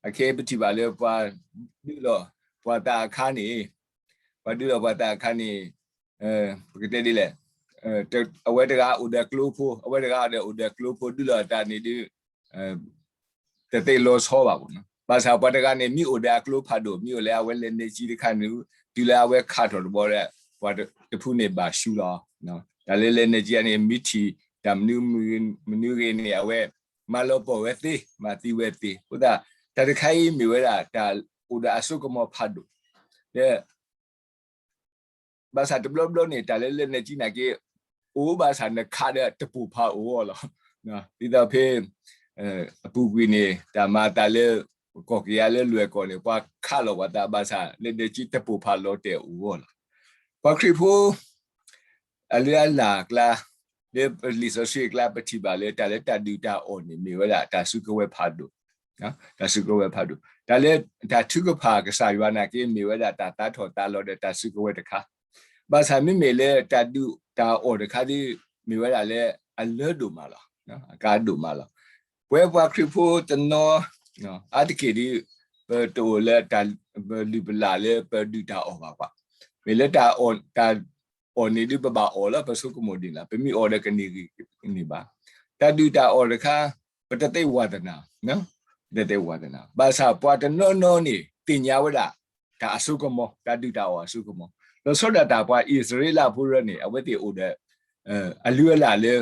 အခဲအံၤပထံၣ်ဘၣ်လၢပှၤဒုးလီၤပှၤသးအခါန့ၣ်, ပှၤဒုးလီၤပှၤသးအခါန့ၣ်, ပကတဲဒ်လဲၣ်, အဝဲတဂၤအိၣ်ဒီးကျိဖိ, အဝဲတဂၤဒီးအိၣ်ဒီးကျိဖိ ဒုးလီၤသးန့ၣ်ဒုး တသ့လီၤဆီဘၣ်. ဘၣ်ဆၣ်ပှၤတဂၤန့ၣ် မ့ၢ်အိၣ်ဒီးအကျိဖးဒိၣ်, မ့ၢ်အိၣ်လၢအဝဲလဲၤနုာ်ကံတခါန့ၣ်, တုၤလၢအဝဲခးထီၣ်တဘျီဒီး ပှၤတဖုန့ၣ်ဘၣ်ဆူလီၤ. တၢ်လၢလဲၤနုာ်ကံန့ၣ် မ့ၢ်ထံၣ်တၢ်မနုၤမနုၤဂ့ၤန့ၣ် အဝဲမၤလီၤပှီၢ်ဝဲသ့, မၤသံဝဲသ့. အဃိသတး တၢ်တခါအံၤမ့ၢ်ဝဲဒၣ် တၢ်အိၣ်ဒီးအစိကမီၤဖးဒိၣ်, ဒီး ဘၣ်ဆၣ်တဘျီဘျီန့ၣ် တၢ်လၢလဲၤနုာ်ကံနာ်က့ အိၣ်ဘၣ်ဆၣ်နခးဒီးတပိၢ်ဖးအိၣ်အီၤလီၤ. ဒ်သိးဖဲ အပူၤကွံာ်န့ၣ် တၢ်မၤအသးလၢ ကီၢ်ကယၤလၢလွဲၢ်ကီၢ်န့ၣ် ပှၤခးလီၤပှၤသးဘၣ်ဆၣ် လဲၤနုာ်ကံတပိၢ်ဖးလီၤတဲာ်အိၣ်အီၤလီၤ. ပှၤခရံာ်ဖိ အလုၢ်အလၢ်အကျါ လၢလံာ်စီဆှံအကျါ ပထံၣ်ဘၣ်လၢတၢ်လၢတၢ်ဒုၣ်တၢ်အီၣ်န့ၣ် မ့ၢ်ဝဲဒၣ်တၢ်စုကဝဲၤဖးဒိၣ်, တၢ်စုကဝဲၤဖးဒိၣ်, တၢ်လၢတၢ်ထုကဖၣ်ကစၢ်ယွၤနာ်က့ မ့ၢ်ဝဲဒၣ်တၢ်သးထီၣ်သးလီၤဒီးတၢ်စုကဝဲၤတခါ, ဘၣ်ဆၣ်မ့မ့ၢ်လၢတၢ်ဒုၣ်တၢ်အီၣ်တခါဒ် မ့ၢ်ဝဲဒၣ်လၢအလၢဒိၣ်မးလီၤ, အကါဒိၣ်မးလီၤ. ပဝဲပှၤခရံာ်ဖိတနီၤ အါတက့ၢ်ဒ် ပတအိၣ်လၢ ပလုၢ်ပလၢ်လၢပဒုၣ်တၢ်အီၣ်ဘၣ်ကွၢ်, မ့ၢ်လၢတၢ်အီၣ်န့ၣ်ဒ်ပဘၣ်အီၣ်လၢပဆိကမိၣ်ဒ်န့ၣ်လီၤ, ပမ့ၢ်အီၣ်ဒီးကန့ၢ်ဂံၢ်န့ၢ်ဘါ, တၢ်ဒုၣ်တၢ်အီၣ်တခါ ပတသ့ဝးသနာ, တသ့ဝးသနာ, ဘၣ်ဆၣ်ပှၤတနီၤနီၤန့ၣ် သ့ၣ်ညါဝဲဒၣ် တၢ်အစိကမီၤ, တၢ်ဒုၣ်တၢ်အီၣ်အစိကမီၤ, လီၤဆီဒၣ်တၢ်ပှၤအံၣ်စရ့လးဖိရၢန့ၣ် အဝဲသ့ၣ်အိၣ်ဒီး အလုၢ်အလၢ်လၢ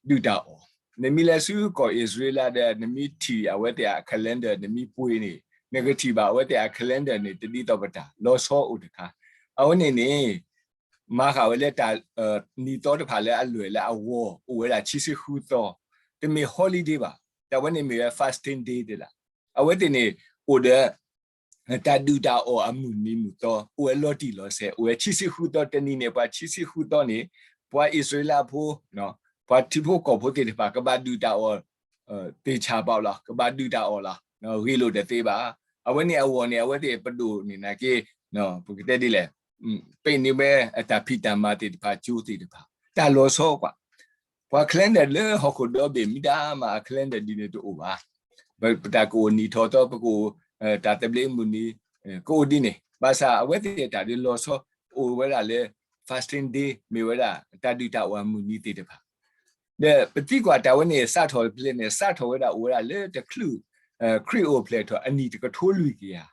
ဒုၣ်တၢ်အီၣ်, နမ့ၢ်လဲၤဆူကီၢ်အံၣ်စရ့လးဒီး နမ့ၢ်ထံၣ်အဝဲသ့ၣ်အ calendar နမ့ၢ်ပှ့ၤန့ၣ် နကထံၣ်ဘၣ်အဝဲသ့ၣ်အ calendar န့ၣ် တဒ်သိးပတၢ် လီၤဆီအိၣ်တခါ, အဝဲန့ၣ်န့ၣ် မၤဃာ်ဝဲလၢတၢ် နံၣ်သီတဖၣ်လၢအလွဲၢ်လၢအဂီၤ အိၣ်ဝဲဒၣ်ခံဆံဃုသီ, တမ့ၢ် holiday ဘၣ်, တၢ်ဝဲန့ၣ်မ့ၢ်ဝဲ fasting day ဒၣ်, အဝဲသ့ၣ်န့ၣ် အိၣ်ဒီး တၢ်ဒုၣ်တၢ်အီၣ်အမုၢ်နံၤမုၢ်သီ အိၣ်ဝဲလီၤတံၢ်လီၤဆဲး, အိၣ်ဝဲခံဆံဃုသီ, တနံၤန့ၣ် ပှၤခံဆံဃုသီန့ၣ် ပှၤအံၣ်စရ့လးဖိ ပှၤထံဖိကီၢ်ဖိသ့ၣ်တဖၣ် ကဘၣ်ဒုၣ်တၢ်အီၣ် သ့ၣ်ဆၣ်ပာ်လီၤ, ကဘၣ်ဒုၣ်တၢ်အီၣ်လီၤ, ဂ့ၤလိာ်တသ့ဘၣ်. အဝဲန့ၣ်အဂီၢ်န့ၣ် အဝဲသ့ၣ်ပဒိၣ်န့ၣ်နာ်က့ ပကတဲဒ်လဲၣ်, ပ့ၤန့ၢ်ဝဲအတၢ်ဖံးတၢ်မၤသ့ၣ်တဖၣ် ကၠိသ့ၣ်တဖၣ် တၢ်လီၤဆီကွၢ်, ပှၤ calendar လၢဟီၣ်ခိၣ်ဒီဘ့ၣ် မ့ၢ်တၢ်မၤအ calendar ဒ်န့ၣ်တအိၣ်ဘၣ်. ပတၢ်ကအိၣ်နံၣ်ထီၣ်သီ ပကအိၣ် တၢ်သဘျ့မုၢ်နံၤ ကအိၣ်ဒ်န့ၣ်, ဘၣ်ဆၣ်အဝဲသ့ၣ်တၢ်ဒ်လီၤဆီ အိၣ်ဝဲဒၣ်လၢ fasting day မ့ၢ်ဝဲဒၣ် တၢ်ဒုၣ်တၢ်အီၣ်အမုၢ်နံၤသ့ၣ်တဖၣ် ဒီးပသံကွၢ်တၢ်ဝဲန့ၣ် စးထီၣ်ဖဲလဲၣ်န့ၣ် စးထီၣ်ဝဲဒၣ်အိၣ်ဝဲဒၣ်လၢတချုး ခရံာ်အိၣ်ဖျဲၣ်ထီၣ်အနံၣ်တကထိလွံၢ်ကယၤ,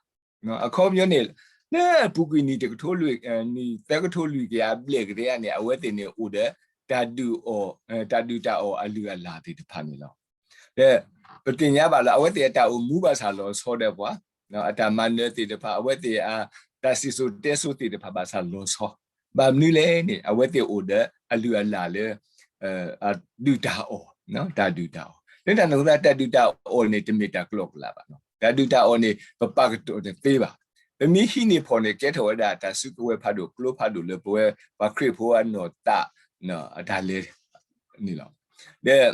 အခီပညီန့ၣ် လၢအပူၤကွံာ်နံၣ်တကထိလွံၢ် နံၣ်သၢကထိလွံၢ်ကယၤအဘျဲၣ်ကတည်းကန့ၣ် အဝဲသ့ၣ်န့ၣ်အိၣ်ဒီး တၢ်ဒုၣ်အီၣ် တၢ်ဒုၣ်တၢ်အီၣ်အလုၢ်အလၢ်သ့ၣ်တဖၣ်န့ၣ်လီၤ. ဒီးပသ့ၣ်ညါဘၣ်လၢ အဝဲသ့ၣ်အတၢ်အိၣ်မူဘၣ်ဆၣ်လီၤဆီဒီးပှၤ, အတၢ်မၤနၢၤသ့ၣ်တဖၣ် အဝဲသ့ၣ်အတၢ်စံၣ်စိၤတဲစိၤသ့ၣ်တဖၣ်ဘၣ်ဆၣ်လီၤဆီ, ဘၣ်မနုၤလဲၣ်န့ၣ် အဝဲသ့ၣ်အိၣ်ဒီးအလုၢ်အလၢ်လၢ ဒုၣ်တၢ်အီၣ်, တၢ်ဒုၣ်တၢ်အီၣ်, လၢတၢ်န့ၣ်အဃိသတး တၢ်ဒုၣ်တၢ်အီၣ်န့ၣ် တမ့ၢ်တၢ်ကျီၢ်ကျၢ်ဘၣ်, တၢ်ဒုၣ်တၢ်အီၣ်န့ၣ် ပပာ်ကတီၢ်တသ့ဘၣ်. ပမ့ၢ်ဟံးန့ၢ်ဖီၣ်န့ၣ် ကဲထီၣ်ဝဲဒၣ်တၢ်စုကဝဲၤဖးဒိၣ်ကျိဖးဒိၣ်လၢပဝဲပှၤခရံာ်ဖိအနီၢ်သး အတၢ်လဲၤန့ၣ်လီၤ. ဒီး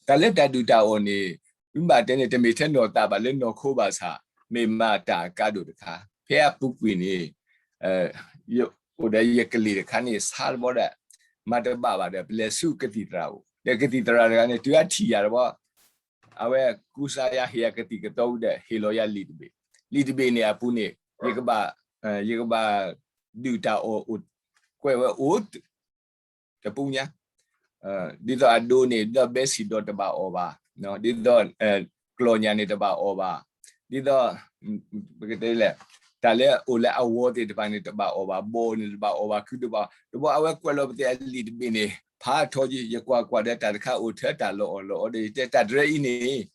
တၢ်လၢတၢ်ဒုၣ်တၢ်အီၣ်န့ၣ် မ့ၢ်ဘၣ်တဲန့ၣ် တမ့ၢ်ထဲနီၢ်သးဘၣ်လၢနီၢ်ခိဘၣ်ဆၣ် မ့ၢ်မၤတၢ်အကါဒိၣ်တခါ ဖဲအပူၤကွံာ်န့ၣ် အိၣ်ဒီးယကလံၤတခါန့ၣ် ဆါတဘီဒီး မၤတဘၣ်ဘၣ်ဒီး ပလဲၤဆူကသံၣ်သရၣ်အိၣ် ဒီးကသံၣ်သရၣ်တဂၤန့ၣ် တုၤအထံၣ်ယၤတဘီ အဝဲကူစါယၤ ဟ့ၣ်ယၤကသံၣ်ကသီဝံၤဒီး ဟ့ၣ်လီၤယၤလံာ်တဘ့ၣ်, လံာ်တဘ့ၣ်န့ၣ်အပူၤန့ၣ် ယကဘၣ် ယကဘၣ်ဒုၣ်တၢ်အီၣ်အိၣ် ကွဲးဝဲအိၣ် တပူၤညါ ဒ်သိးအဒိန့ၣ် ဒ်သိးဘဲစံၣ်ဒီးတဘၣ်အီၣ်ဘၣ်, ဒ်သိး ကျီၢ်ညၣ်န့ၣ်တဘၣ်အီၣ်ဘၣ်, ဒ်သိး ပကတဲလဲၣ် တၢ်လၢအိၣ်လၢအဝီသ့ၣ်တဖၣ်န့ၣ် တဘၣ်အီၣ်ဘၣ်, ဘီန့ၣ်တဘၣ်အီၣ်ဘၣ်, ခုတဘၣ် တဘီအဝဲကွဲးလီၤပသ့ၣ်အလံာ်တဘ့ၣ်န့ၣ် ဖးထီယံၤ ယကွၢ်ကွၢ်ဒီးတၢ်တခါအိၣ်ထဲတၢ်လီၤအီၣ်လီၤအီဒီး ယတဲတၢ်တရၢအံၤန့ၣ်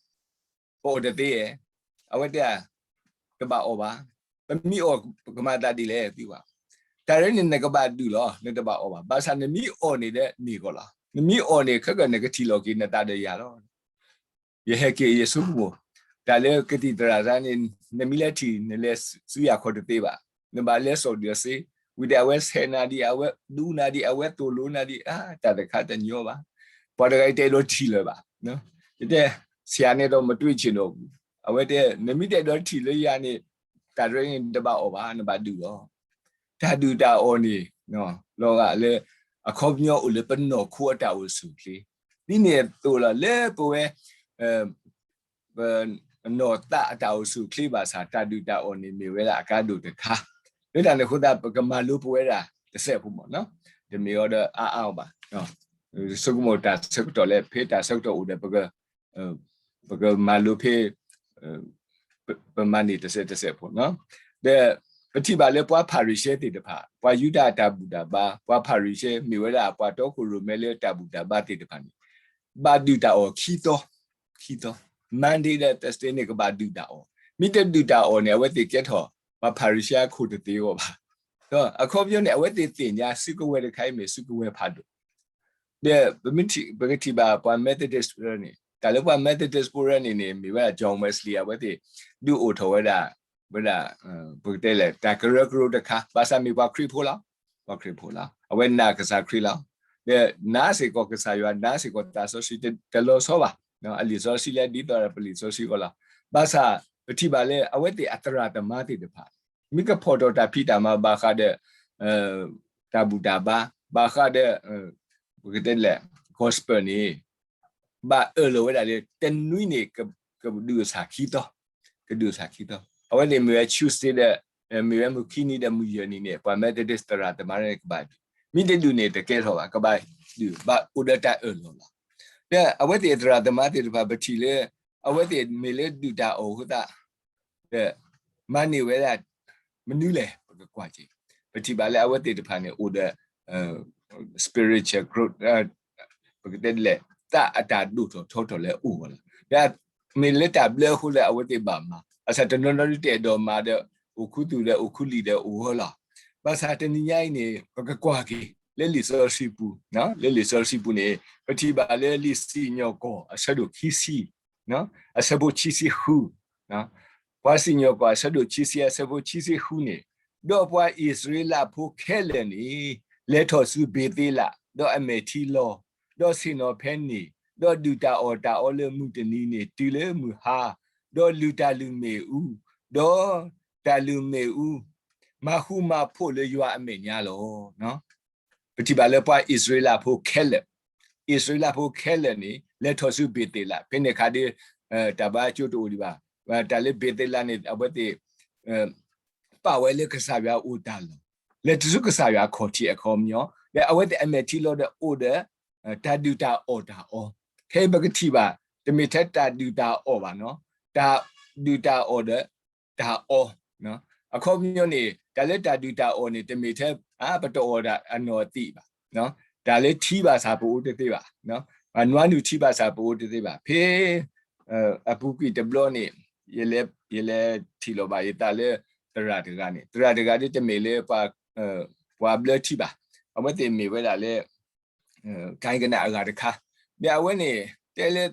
ပအီၣ်တသ့ဧါ, အဝဲတဲ တဘၣ်အီၣ်ဘၣ်, ပမ့ၢ်အီၣ်ပကမၤသးဒ်လဲၣ်သံကွၢ်, တၢ်ရၢန့ၣ်နကဘၣ်ဒုၣ်လီၤ နတဘၣ်အီၣ်ဘၣ်, ဘၣ်ဆၣ်နမ့ၢ်အီၣ်န့ၣ်ဒီးန့ၢ်ကီးလီၤ, နမ့ၢ်အီၣ်န့ၣ် ခဲကနကထံၣ်လီၤက့ၤနသးဒီးယၤလီၤ. ယဟဲက့ၤယဆိကမိၣ် တၢ်လၢကသံၣ်သရၣ်တဂၤန့ၣ် နမ့ၢ်လဲၤထံၣ် နလဲၤဆူယၤခီတသ့ဘၣ်, နဘၣ်လဲၤစိာ်ဒုးအီၤစ့, ဝံၤဒီးအဝဲဆဲးနၤဒံး အဝဲဒူနၤဒံး အဝဲသိၣ်လိနၤဒံး တၢ်တခါတညီဘၣ်, ပှၤတဂၤအံၤတအဲၣ်ဒိးထံၣ်လၢၤဘၣ်, ယတဲ ဆရာနဲ့တော့မတွေ့ချင်တော့ဘူး, အဝဲတဲ နမ့ၢ်တအဲၣ်ဒိးထံၣ်လၢယၤန့ၣ် တၢ်တရၢန့ၣ်တဘၣ်အီၣ်ဘၣ် နဘၣ်ဒုၣ်လီၤ. တၢ်ဒုၣ်တၢ်အီၣ်န့ၣ် လီၤဂာ်လၢ အခီပညီအိၣ်လၢပနီၢ်ခိအတၢ်အိၣ်ဆူၣ်အိၣ်ချ့, ဒ်န့ၣ်အသိးလီၤ လၢပဝဲ ပ နီၢ်သးအတၢ်အိၣ်ဆူၣ်အိၣ်ချ့ဘၣ်ဆၣ် တၢ်ဒုၣ်တၢ်အီၣ်န့ၣ်မ့ၢ်ဝဲဒၣ်အကါဒိၣ်တခါ, လၢတၢ်န့ၣ်အဃိသတး ပကမၤလိပဝဲဒၣ်တစဲးဖိမ့ၢ်နီၤ, တမ့ၢ်အီၤဒီးအါအါအီၤဘၣ်, ဆိကမိၣ်တၢ်ဆၢကတီၢ်လၢ ဖဲတၢ်ဆၢကတီၢ်အိၣ်ဒီး ပကမၤလိဖဲ ပမၤန့ၢ်တစဲးတစဲးဖိနီၤ, ဒီးပထံၣ်ဘၣ်လၢပှၤဖၤရံၤၡဲသ့ၣ်တဖၣ်, ပှၤယူဒၤအတၢ်ဘူၣ်တၢ်ဘါ, ပှၤဖၤရံၤၡဲမ့ၢ်ဝဲဒၣ်ပှၤတီခိၣ်ရိၣ်မဲလၢတၢ်ဘူၣ်တၢ်ဘါသ့ၣ်တဖၣ်န့ၣ် ဘၣ်ဒုၣ်တၢ်အီၣ်ခံသီ, ခံသီ, Monday ဒီး Thursday န့ၣ် ကဘၣ်ဒုၣ်တၢ်အီၣ်, မ့ၢ်တဒုၣ်တၢ်အီၣ်န့ၣ် အဝဲသ့ၣ်ကဲထီၣ် ပှၤဖၤရံၤၡဲအခိၣ်တသ့အဂီၢ်ဘၣ်, ဒီးအခီပညီန့ၣ် အဝဲသ့ၣ်သ့ၣ်ညါစုကဝဲၤတခါအံၤမ့ၢ်စုကဝဲၤဖးဒိၣ် ဒီးပမ့ၢ်ထံၣ် ပကထံၣ်ဘၣ်ပှၤ Methodist ဖိန့ၣ်, တၢ်လၢပှၤ Methodist ဖိန့ၣ်န့ၣ် မ့ၢ်ဝဲဒၣ် John Wesley အဝဲသ့ၣ် ဒုးအိၣ်ထီၣ်ဝဲဒၣ် ဝဲဒၣ် ပကတဲလဲၣ် တၢ်ကရၢကရိတခါ, ဘၣ်ဆၣ်မ့ၢ်ပှၤခရံာ်ဖိလီၤ, ပှၤခရံာ်ဖိလီၤ, အဝဲနာ်ကစၢ်ခရံာ်လီၤ, ဒီးနာ်စ့ၢ်ကီးကစၢ်ယွၤ နာ်စ့ၢ်ကီးသးစီဆှံ တလီၤဆီဘၣ်, အလံာ်စီဆှံလၢအဒ်သိးဒီးပလံာ်စီဆှံအဂီၢ်လီၤ, ဘၣ်ဆၣ်ပထံၣ်ဘၣ်လၢအဝဲသ့ၣ်အသရၣ်သမါသ့ၣ်တဖၣ် မ့ၢ်ကဖီၣ်ထီၣ်တၢ်ဖံးတၢ်မၤဘၣ်ဃးဒီး တၢ်ဘူၣ်တၢ်ဘါ, ဘၣ်ဃးဒီး ပကတဲလဲၣ် gospel န့ၣ် ဘၣ်အၢၣ်လီၤဝဲဒၣ်လၢ တနွံန့ၣ် ကဒုးကဆၣ်ခံသီ, ကဒုးကဆၣ်ခံသီ, အဝဲသ့ၣ်မ့ၢ်ဝဲ Tuesday ဒီး မ့ၢ်ဝဲမုၢ်ခံနံၤဒီးမုၢ်ယဲၢ်နံၤန့ၣ် ပှၤ Methodist သရၣ်သမါန့ၣ် ကဘၣ်ဒုး, မ့ၢ်တဒုးန့ၣ် တကဲထီၣ်ဘၣ်, ကဘၣ်ဒုး ဘၣ်အိၣ်ဒီးတၢ်အၢၣ်လီၤလီၤ, ဒီးအဝဲသ့ၣ်အသရၣ်သမါသ့ၣ်တဖၣ် ပထံၣ်လၢ အဝဲသ့ၣ်မ့ၢ်လၢဒုၣ်တၢ်အီၣ်အဃိသတး ဒီးမၤန့ၢ်ဝဲဒၣ် မနုၤလဲၣ် ပကကွၢ်က့ၤ, ပထံၣ်ဘၣ်လၢအဝဲသ့ၣ်တဖၣ်န့ၣ် အိၣ်ဒီး spiritual growth, ပကတဲလဲၣ် သးအတၢ်ဒိၣ်ထီၣ်ထီထီၣ်လၢအအိၣ်အဂီၢ်လီၤ, ဒီးမ့ၢ်လၢတၢ်ဘျၢအဃိလၢအဝဲသ့ၣ်ဘၣ်မၤ, ဘၣ်ဆၣ်တနီၤနီၤဒုးတအဲၣ်ဒိးမၤဒီး အိၣ်ခူသူၣ်ဒီးအိၣ်ခူလံာ်ဒီးအိၣ်အဂီၢ်လီၤ, ဘၣ်ဆၣ်တနံၤညါအံၤန့ၣ် ပကကွၢ်က့ၤ လၢလံာ်စီဆှံပူၤ, လၢလံာ်စီဆှံပူၤန့ၣ် ပထံၣ်ဘၣ်လၢလံာ်စံၣ်ညီၣ်ကွီၢ်အဆၢဒိၣ်ခံဆံ အဆၢဖိခံဆံဃု, ပှၤစံၣ်ညီၣ်ကွီၢ်အဆၢဒိၣ်ခံဆံအဆၢဖိခံဆံဃုန့ၣ်, ဒီးပှၤအံၣ်စရ့လးဖိခဲလၢာ်န့ၣ် လဲၤထီၣ်ဆူဘ့ၤသ့လး, ဒီးအမဲာ်ထံလီၤ, ဒီးဆ့ၣ်နီၤဖဲန့ၣ်, ဒီးဒုၣ်တၢ်အီၣ်တၢ်အီလၢမုၢ်တနံၤန့ၣ်တုၤလၢမုၢ်ဟါ, ဒီးလုၢ်တၢ်လုၢ်မ့ၣ်အူ, ဒီးတၢ်လုၢ်မ့ၣ်အူ မၤဃူမၤဖိးလၢယွၤအမဲာ်ညါလီၤ. ပထံၣ်ဘၣ်လၢပှၤအံၣ်စရ့လးဖိခဲလၢာ်, အံၣ်စရ့လးဖိခဲလၢာ်န့ၣ် လဲၤထီၣ်ဆူဘ့ၤသ့လး, ဖဲန့ၣ်အခါဒီး တၢ်ဘါကၠိတအိၣ်ဒံးဘၣ်, တၢ်လၢဘ့ၤသ့လးန့ၣ် အဝဲသ့ၣ် ပာ်ဝဲလၢကစၢ်ယွၤအအိၣ်တၢ်လီၢ်, လဲၤတုၤဆူကစၢ်ယွၤအခီၣ်ထံးအခီပညီ, ဒီးအဝဲသ့ၣ်အမဲာ်ထံလီၤဒီးအိၣ်ဒီး တၢ်ဒုၣ်တၢ်အီၣ်တၢ်အီ, ခဲအံၤပကထံၣ်ဘၣ် တမ့ၢ်ထဲတၢ်ဒုၣ်တၢ်အီၣ်ဘၣ်နီၤ, တၢ်ဒုၣ်တၢ်အီၣ်ဒီး တၢ်အီ, အခီပညီန့ၣ် တၢ်လၢတၢ်ဒုၣ်တၢ်အီၣ်န့ၣ် တမ့ၢ်ထဲ ပတအီၣ်ဒၣ်အနီၢ်အသံးဘၣ်, တၢ်လၢထံဘၣ်ဆၣ်ပအိၣ်တသ့ဘၣ်, နွါနုာ်ထံဘၣ်ဆၣ်ပအိၣ်တသ့ဘၣ်, ဖဲ အပူၤကွံာ်တဘျီန့ၣ် ယလဲၤထံၣ်လီၤဘၣ်ယသးလၢ သရၣ်တဂၤန့ၣ်, သရၣ်တဂၤဒ်တမ့ၢ်လၢ ပှၤဘျၢထံဘၣ်, အဝဲသ့ၣ်မ့ၢ်ဝဲဒၣ်လၢ ကၣ်ကနၣ်အဂၤတခါ, ဒီးအဝဲန့ၣ် တဲလၢ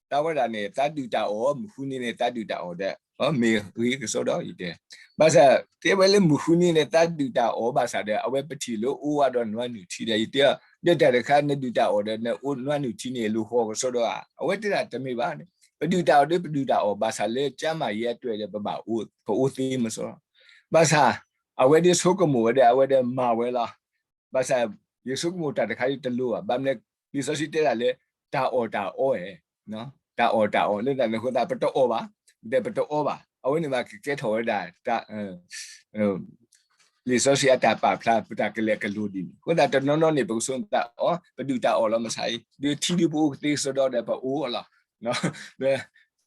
သးဝဲဒၣ်န့ၣ် သးဒုၣ်တၢ်အီၣ်, မုၢ်ဃုနံၤန့ၣ် သးဒုၣ်တၢ်အီၣ်ဒီး မ့ၢ်ဂ့ၤကစီဒီး ယတဲ, ဘၣ်ဆၣ် တဲဝဲလၢမုၢ်ဃုနံၤန့ၣ် သးဒုၣ်တၢ်အီၣ်ဘၣ်ဆၣ်ဒီး အဝဲပထံၣ်လၢအိၣ်ဝဲဒီးနွါနုာ်ထံဒီး ယတဲအီၤ ဒီးတၢ်တခါ နဒုၣ်တၢ်အီၣ်ဒီး နအိၣ်နွါနုာ်ထံန့ၣ် လိၣ်ဃီကစီဒီဧါ, အဝဲတဲဒၣ်တမ့ၢ်ဘၣ်န့ၣ် ပဒုၣ်တၢ်အီၣ်ဒီးပဒုၣ်တၢ်အီၣ် ဘၣ်ဆၣ်လၢကၠါမၤယဲအတြဲၤဒီး ပဘၣ်အိၣ် ပအိၣ်သ့မစီ, ဘၣ်ဆၣ် အဝဲဒ်ဆိကမိၣ်ဝဲဒီး အဝဲဒီးမၤဝဲလီၤ. ဘၣ်ဆၣ် ယဆိကမိၣ်တၢ်တခါအံၤတလိၤဘၣ်, ဘၣ်မနုၤ လံာ်စီဆှံတဲဒၣ်လၢ တၢ်အီၣ်တၢ်အီအဲ, တၢ်အီၣ်တၢ်အီ လၢတၢ်န့ၣ်အဃိသတး ပတအီၣ်ဘၣ်, ဒီးပတအီဘၣ်, အဝဲန့ၣ်ဘၣ်ကကဲထီၣ်ဝဲဒၣ် လံာ်စီဆှံအတၢ်ပာ်ဖျါ ပတၢ်ကလဲၤကလိၤဒ်န့ၣ် အဃိသတးတနီၤနီၤန့ၣ် ပကဆိတၢ်အီၣ် ပဒုၣ်တၢ်အီၣ်လီၤမဆါအံၤ ဒီးထံဒုးပအိၣ်ကသ့ကစီဒီဒီးပအိၣ်အီၤလီၤ.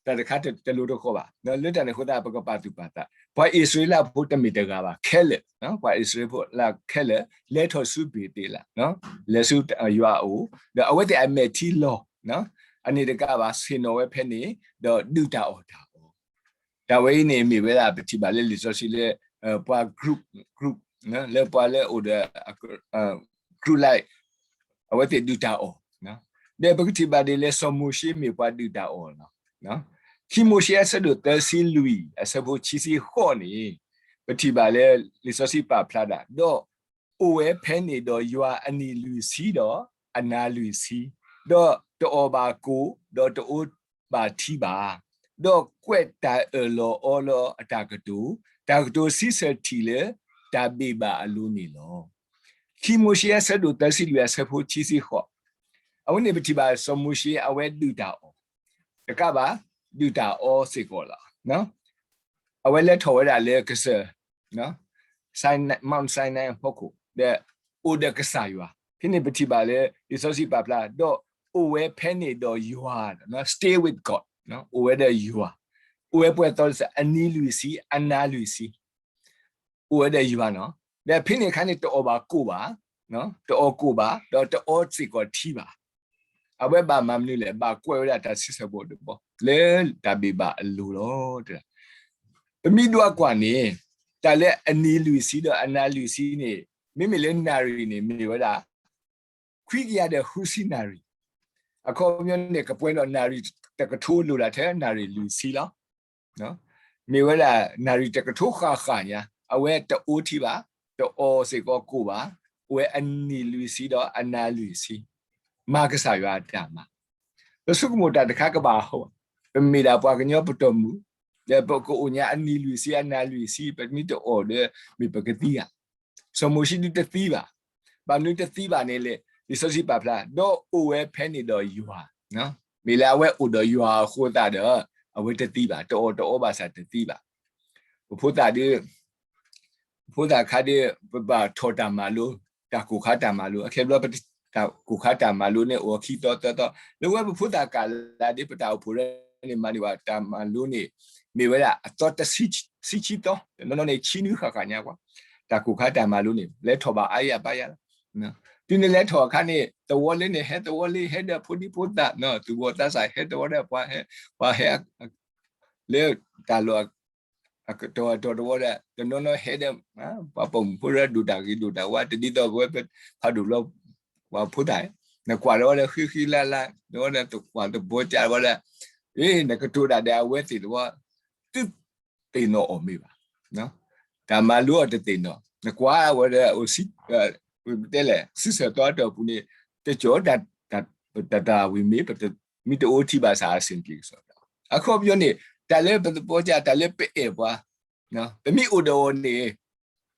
တၢ်တခါတလိၤတဃီဘၣ်, လၢတၢ်န့ၣ်အဃိသတး ပကပာ်သူၣ်ပာ်သး ပှၤအံၣ်စရ့လးဖိတမ့ၢ်တဂၤဘၣ် ခဲလၢာ်, ပှၤအံၣ်စရ့လးဖိလၢခဲလၢာ် လဲၤထီၣ်ဆူဘ့ၤသ့လး, လဲၤဆူယွၤအအိၣ်, ဒီးအဝဲသ့ၣ်အမဲာ်ထံလီၤ, အန့ၣ်တကးဘၣ် ဆ့ၣ်နီၤဝဲဖဲန့ၣ်, ဒီးဒုၣ်တၢ်အီၣ်တၢ်အီ တၢ်ဝဲအံၤန့ၣ် မ့ၢ်ဝဲဒၣ်ပထံၣ်ဘၣ်လၢလံာ်စီဆှံလၢ ပှၤ group group လၢပှၤလၢအိၣ်ဒီး group like အဝဲသ့ၣ်ဒုၣ်တၢ်အီၣ်, ဒီးပကထံၣ်ဘၣ်ဒ်လဲၣ် စီၤမိၤၡ့မ့ၢ်ပှၤဒုၣ်တၢ်အီၣ်လီၤ. ခံမိၤၡ့အဆၢဒိၣ်သၢဆံလွံၢ် အဆၢဖိခံဆံဃိးန့ၣ် ပထံၣ်ဘၣ်လၢလံာ်စီဆှံပာ်ဖျါဒၣ်, ဒီးအိၣ်ဝဲဖဲန့ၣ်ဒီးယွၤအနံၣ်လွံၢ်ဆံဒီး အနၤလွံၢ်ဆံ, ဒီးတအီၣ်ဘၣ်ကိၣ်, ဒီးတအိးဘၣ်ထံဘၣ်, ဒီးကွဲးတၢ်အၢၣ်လီၤအီလီၤအတၢ်ကတိၤ, တၢ်ကတိၤဆံဆၢထံၣ်လၢတၢ်ဘ့ၣ်ဘၣ်အလိၤန့ၣ်လီၤ. ခံမိၤၡ့အဆၢဒိၣ်သၢဆံလွံၢ်အဆၢဖိခံဆံဃိး, အဝဲန့ၣ်ပထံၣ်ဘၣ်စီၤမိၤၡ့အဝဲဒုၣ်တၢ်အီၣ်, တကးဘၣ် ဒုၣ်တၢ်အီစ့ၢ်ကီးလီၤ. အဝဲလဲၤထီၣ်ဝဲဒၣ်လၢကစၢၢ် Sinai, Mount Sinai အဖီခိၣ် ဒီးအိၣ်ဒီးကစၢ်ယွၤ, ဖဲန့ၣ်ပထံၣ်ဘၣ်လၢ လံာ်စီဆှံပာ်ဖျါ ဒီးအိၣ်ဝဲဖဲန့ၣ်ဒီးယွၤ, stay with God, အိၣ်ဝဲဒီးယွၤ, အိၣ်ဝဲပှဲၤသီလၢအနံၤလွံၢ်ဆံ အနၤလွံၢ်ဆံ အိၣ်ဝဲဒီးယွၤနီၤ. ဒီးဖဲန့ၣ်အခါန့ၣ် တအီၣ်ဘၣ်ကိၣ်ဘၣ်, တအီၣ်ကိၣ်ဘၣ် ဒီးတအီစ့ၢ်ကီးထံဘၣ်. အဝဲဘၣ်မၤမနုၤလဲၣ်, ဘၣ်ကွဲးဝဲဒၣ်တၢ်ဆံဆၢဖိတဘီ လၢတၢ်ဘ့ၣ်ဘၣ်အလိၤလီၤ. ပမ့ၢ်ဒွးကွၢ်န့ၣ် တၢ်လၢအနံၤလွံၢ်ဆံဒီးအနၤလွံၢ်ဆံန့ၣ် မ့မ့ၢ်လၢနၣ်ရံၣ်န့ၣ် မ့ၢ်ဝဲဒၣ် ခွံကယၤဒီးဃုဆံနၣ်ရံၣ်, အခီပညီန့ၣ် ကပှဲၤဒီးနၣ်ရံၣ်တကထိ လိၣ်ဒၣ်ထဲနၣ်ရံၣ်လွံၢ်ဆံလီၤ. မ့ၢ်ဝဲဒၣ်နၣ်ရံၣ်တကထိဃၣ်ဃၣ်ညါ, အဝဲတအိၣ်ထံဘၣ်, တအီၣ်စ့ၢ်ကီးကိၣ်ဘၣ်, အိၣ်ဝဲအနံၤလွံၢ်ဆံဒီးအနၤလွံၢ်ဆံ, မၤကစၢ်ယွၤအတၢ်မၤ. ပဆိကမိၣ်တၢ်တခါကဘၣ်ဟီ, ပမ့ၢ်ဒၣ်ပှၤကညီပတီၢ်မုၢ်, ဒီးပကအိၣ်ညါအနံၤလွံၢ်ဆံအနၤလွံၢ်ဆံ ပမ့ၢ်တအီၣ်ဒီး မ့ၢ်ပကသံဧါ. စီၤမိၤၡ့ဒုးတသံဘၣ်. ဘၣ်မနုၤတသံဘၣ်န့ၣ်လဲၣ်, လံာ်စီဆှံပာ်ဖျါ ဒီးအိၣ်ဝဲဖဲန့ၣ်ဒီးယွၤ, မ့ၢ်လၢအဝဲအိၣ်ဒီးယွၤအဃိသတးဒီး အဝဲတသံဘၣ်, တအီၣ်တအီဘၣ်ဆၣ်တသံဘၣ်. ပဖိသၣ်ဒုး, ပဖိသၣ်ခါဒုး ပဘၣ်ထီၣ်တၢ်မၤလိ, တၢ်ကိၢ်ခါတၢ်မၤလိ, အခဲဘျီပတၢ်ကိၢ်ခါတၢ်မၤလိန့ၣ် အိၣ်ခံသီသၢသီ, လၢဝဲပဖိသၣ်ကးလၢဒုး ပတၢ်အိၣ်ဖှိၣ်ရဲန့ၣ် မၤန့ၢ်ဘၣ်တၢ်မၤလိန့ၣ် မ့ၢ်ဝဲဒၣ်အသီတဆံ, ဆံဆံသီ, တနီၤနီၤန့ၣ် ဆံနွံဃၣ်ဃၣ်ညါကွၢ်, တၢ်ကိၢ်ခါတၢ်မၤလိန့ၣ် လဲၤထီၣ်ဘၣ်အါယၤပါယၤလီၤ. တုၤနလဲၤထီၣ်အခါန့ၣ် သဝီလၢန့ၣ် ဟဲသဝီလၢ ဟဲဒီးဖိဒံဖိသၣ်, သူၣ်ဘီၣ်သးစၢ် ဟဲသဝီဒီးပှၤဟဲ, ပှၤဟဲ လၢတၢ်လီၢ် အကတီၢ်အတီၤတဝီဒီး တနီၤနီၤဟဲဒီး ပှၤပိာ်မုၣ်ဖိဒီးဒိၣ်တၢ်ဂ့ၤဒိၣ်တၢ်ဝါ တဒ်သိးပဝဲဖးဒိၣ်ဘျီ ပှၤဖိသၣ်, နကွၢ်ဒီးဝဲဒီးဃံဃံလၤလၤ ဒီးဝဲဒီးသကွၢ်သဘီကၢ်ဝဲဒီး, နကတိၤတၢ်ဒီးအဝဲသ့ၣ်တဝီ သုသ့ၣ်နီၣ်အီၤမ့ၢ်ဘၣ်. တၢ်မၤလိအီၤတသ့ၣ်နီၣ်, နကွၢ်ဝဲဒီး တဲလဲၣ် ဆံဆၢၣ်သီအတီၢ်ပူၤန့ၣ် တကၠီတၢ်, တၢ်ဝံၤမ့ၢ် မ့ၢ်တအိၣ်ထံဘၣ်ဆၣ်အဆင်ပြေကစီဒီး အခီပညီန့ၣ် တၢ်လၢပသဘီကၢ် တၢ်လၢပအဲၣ်ပှၤ ပမ့ၢ်အိၣ်ဒီးအီၤန့ၣ်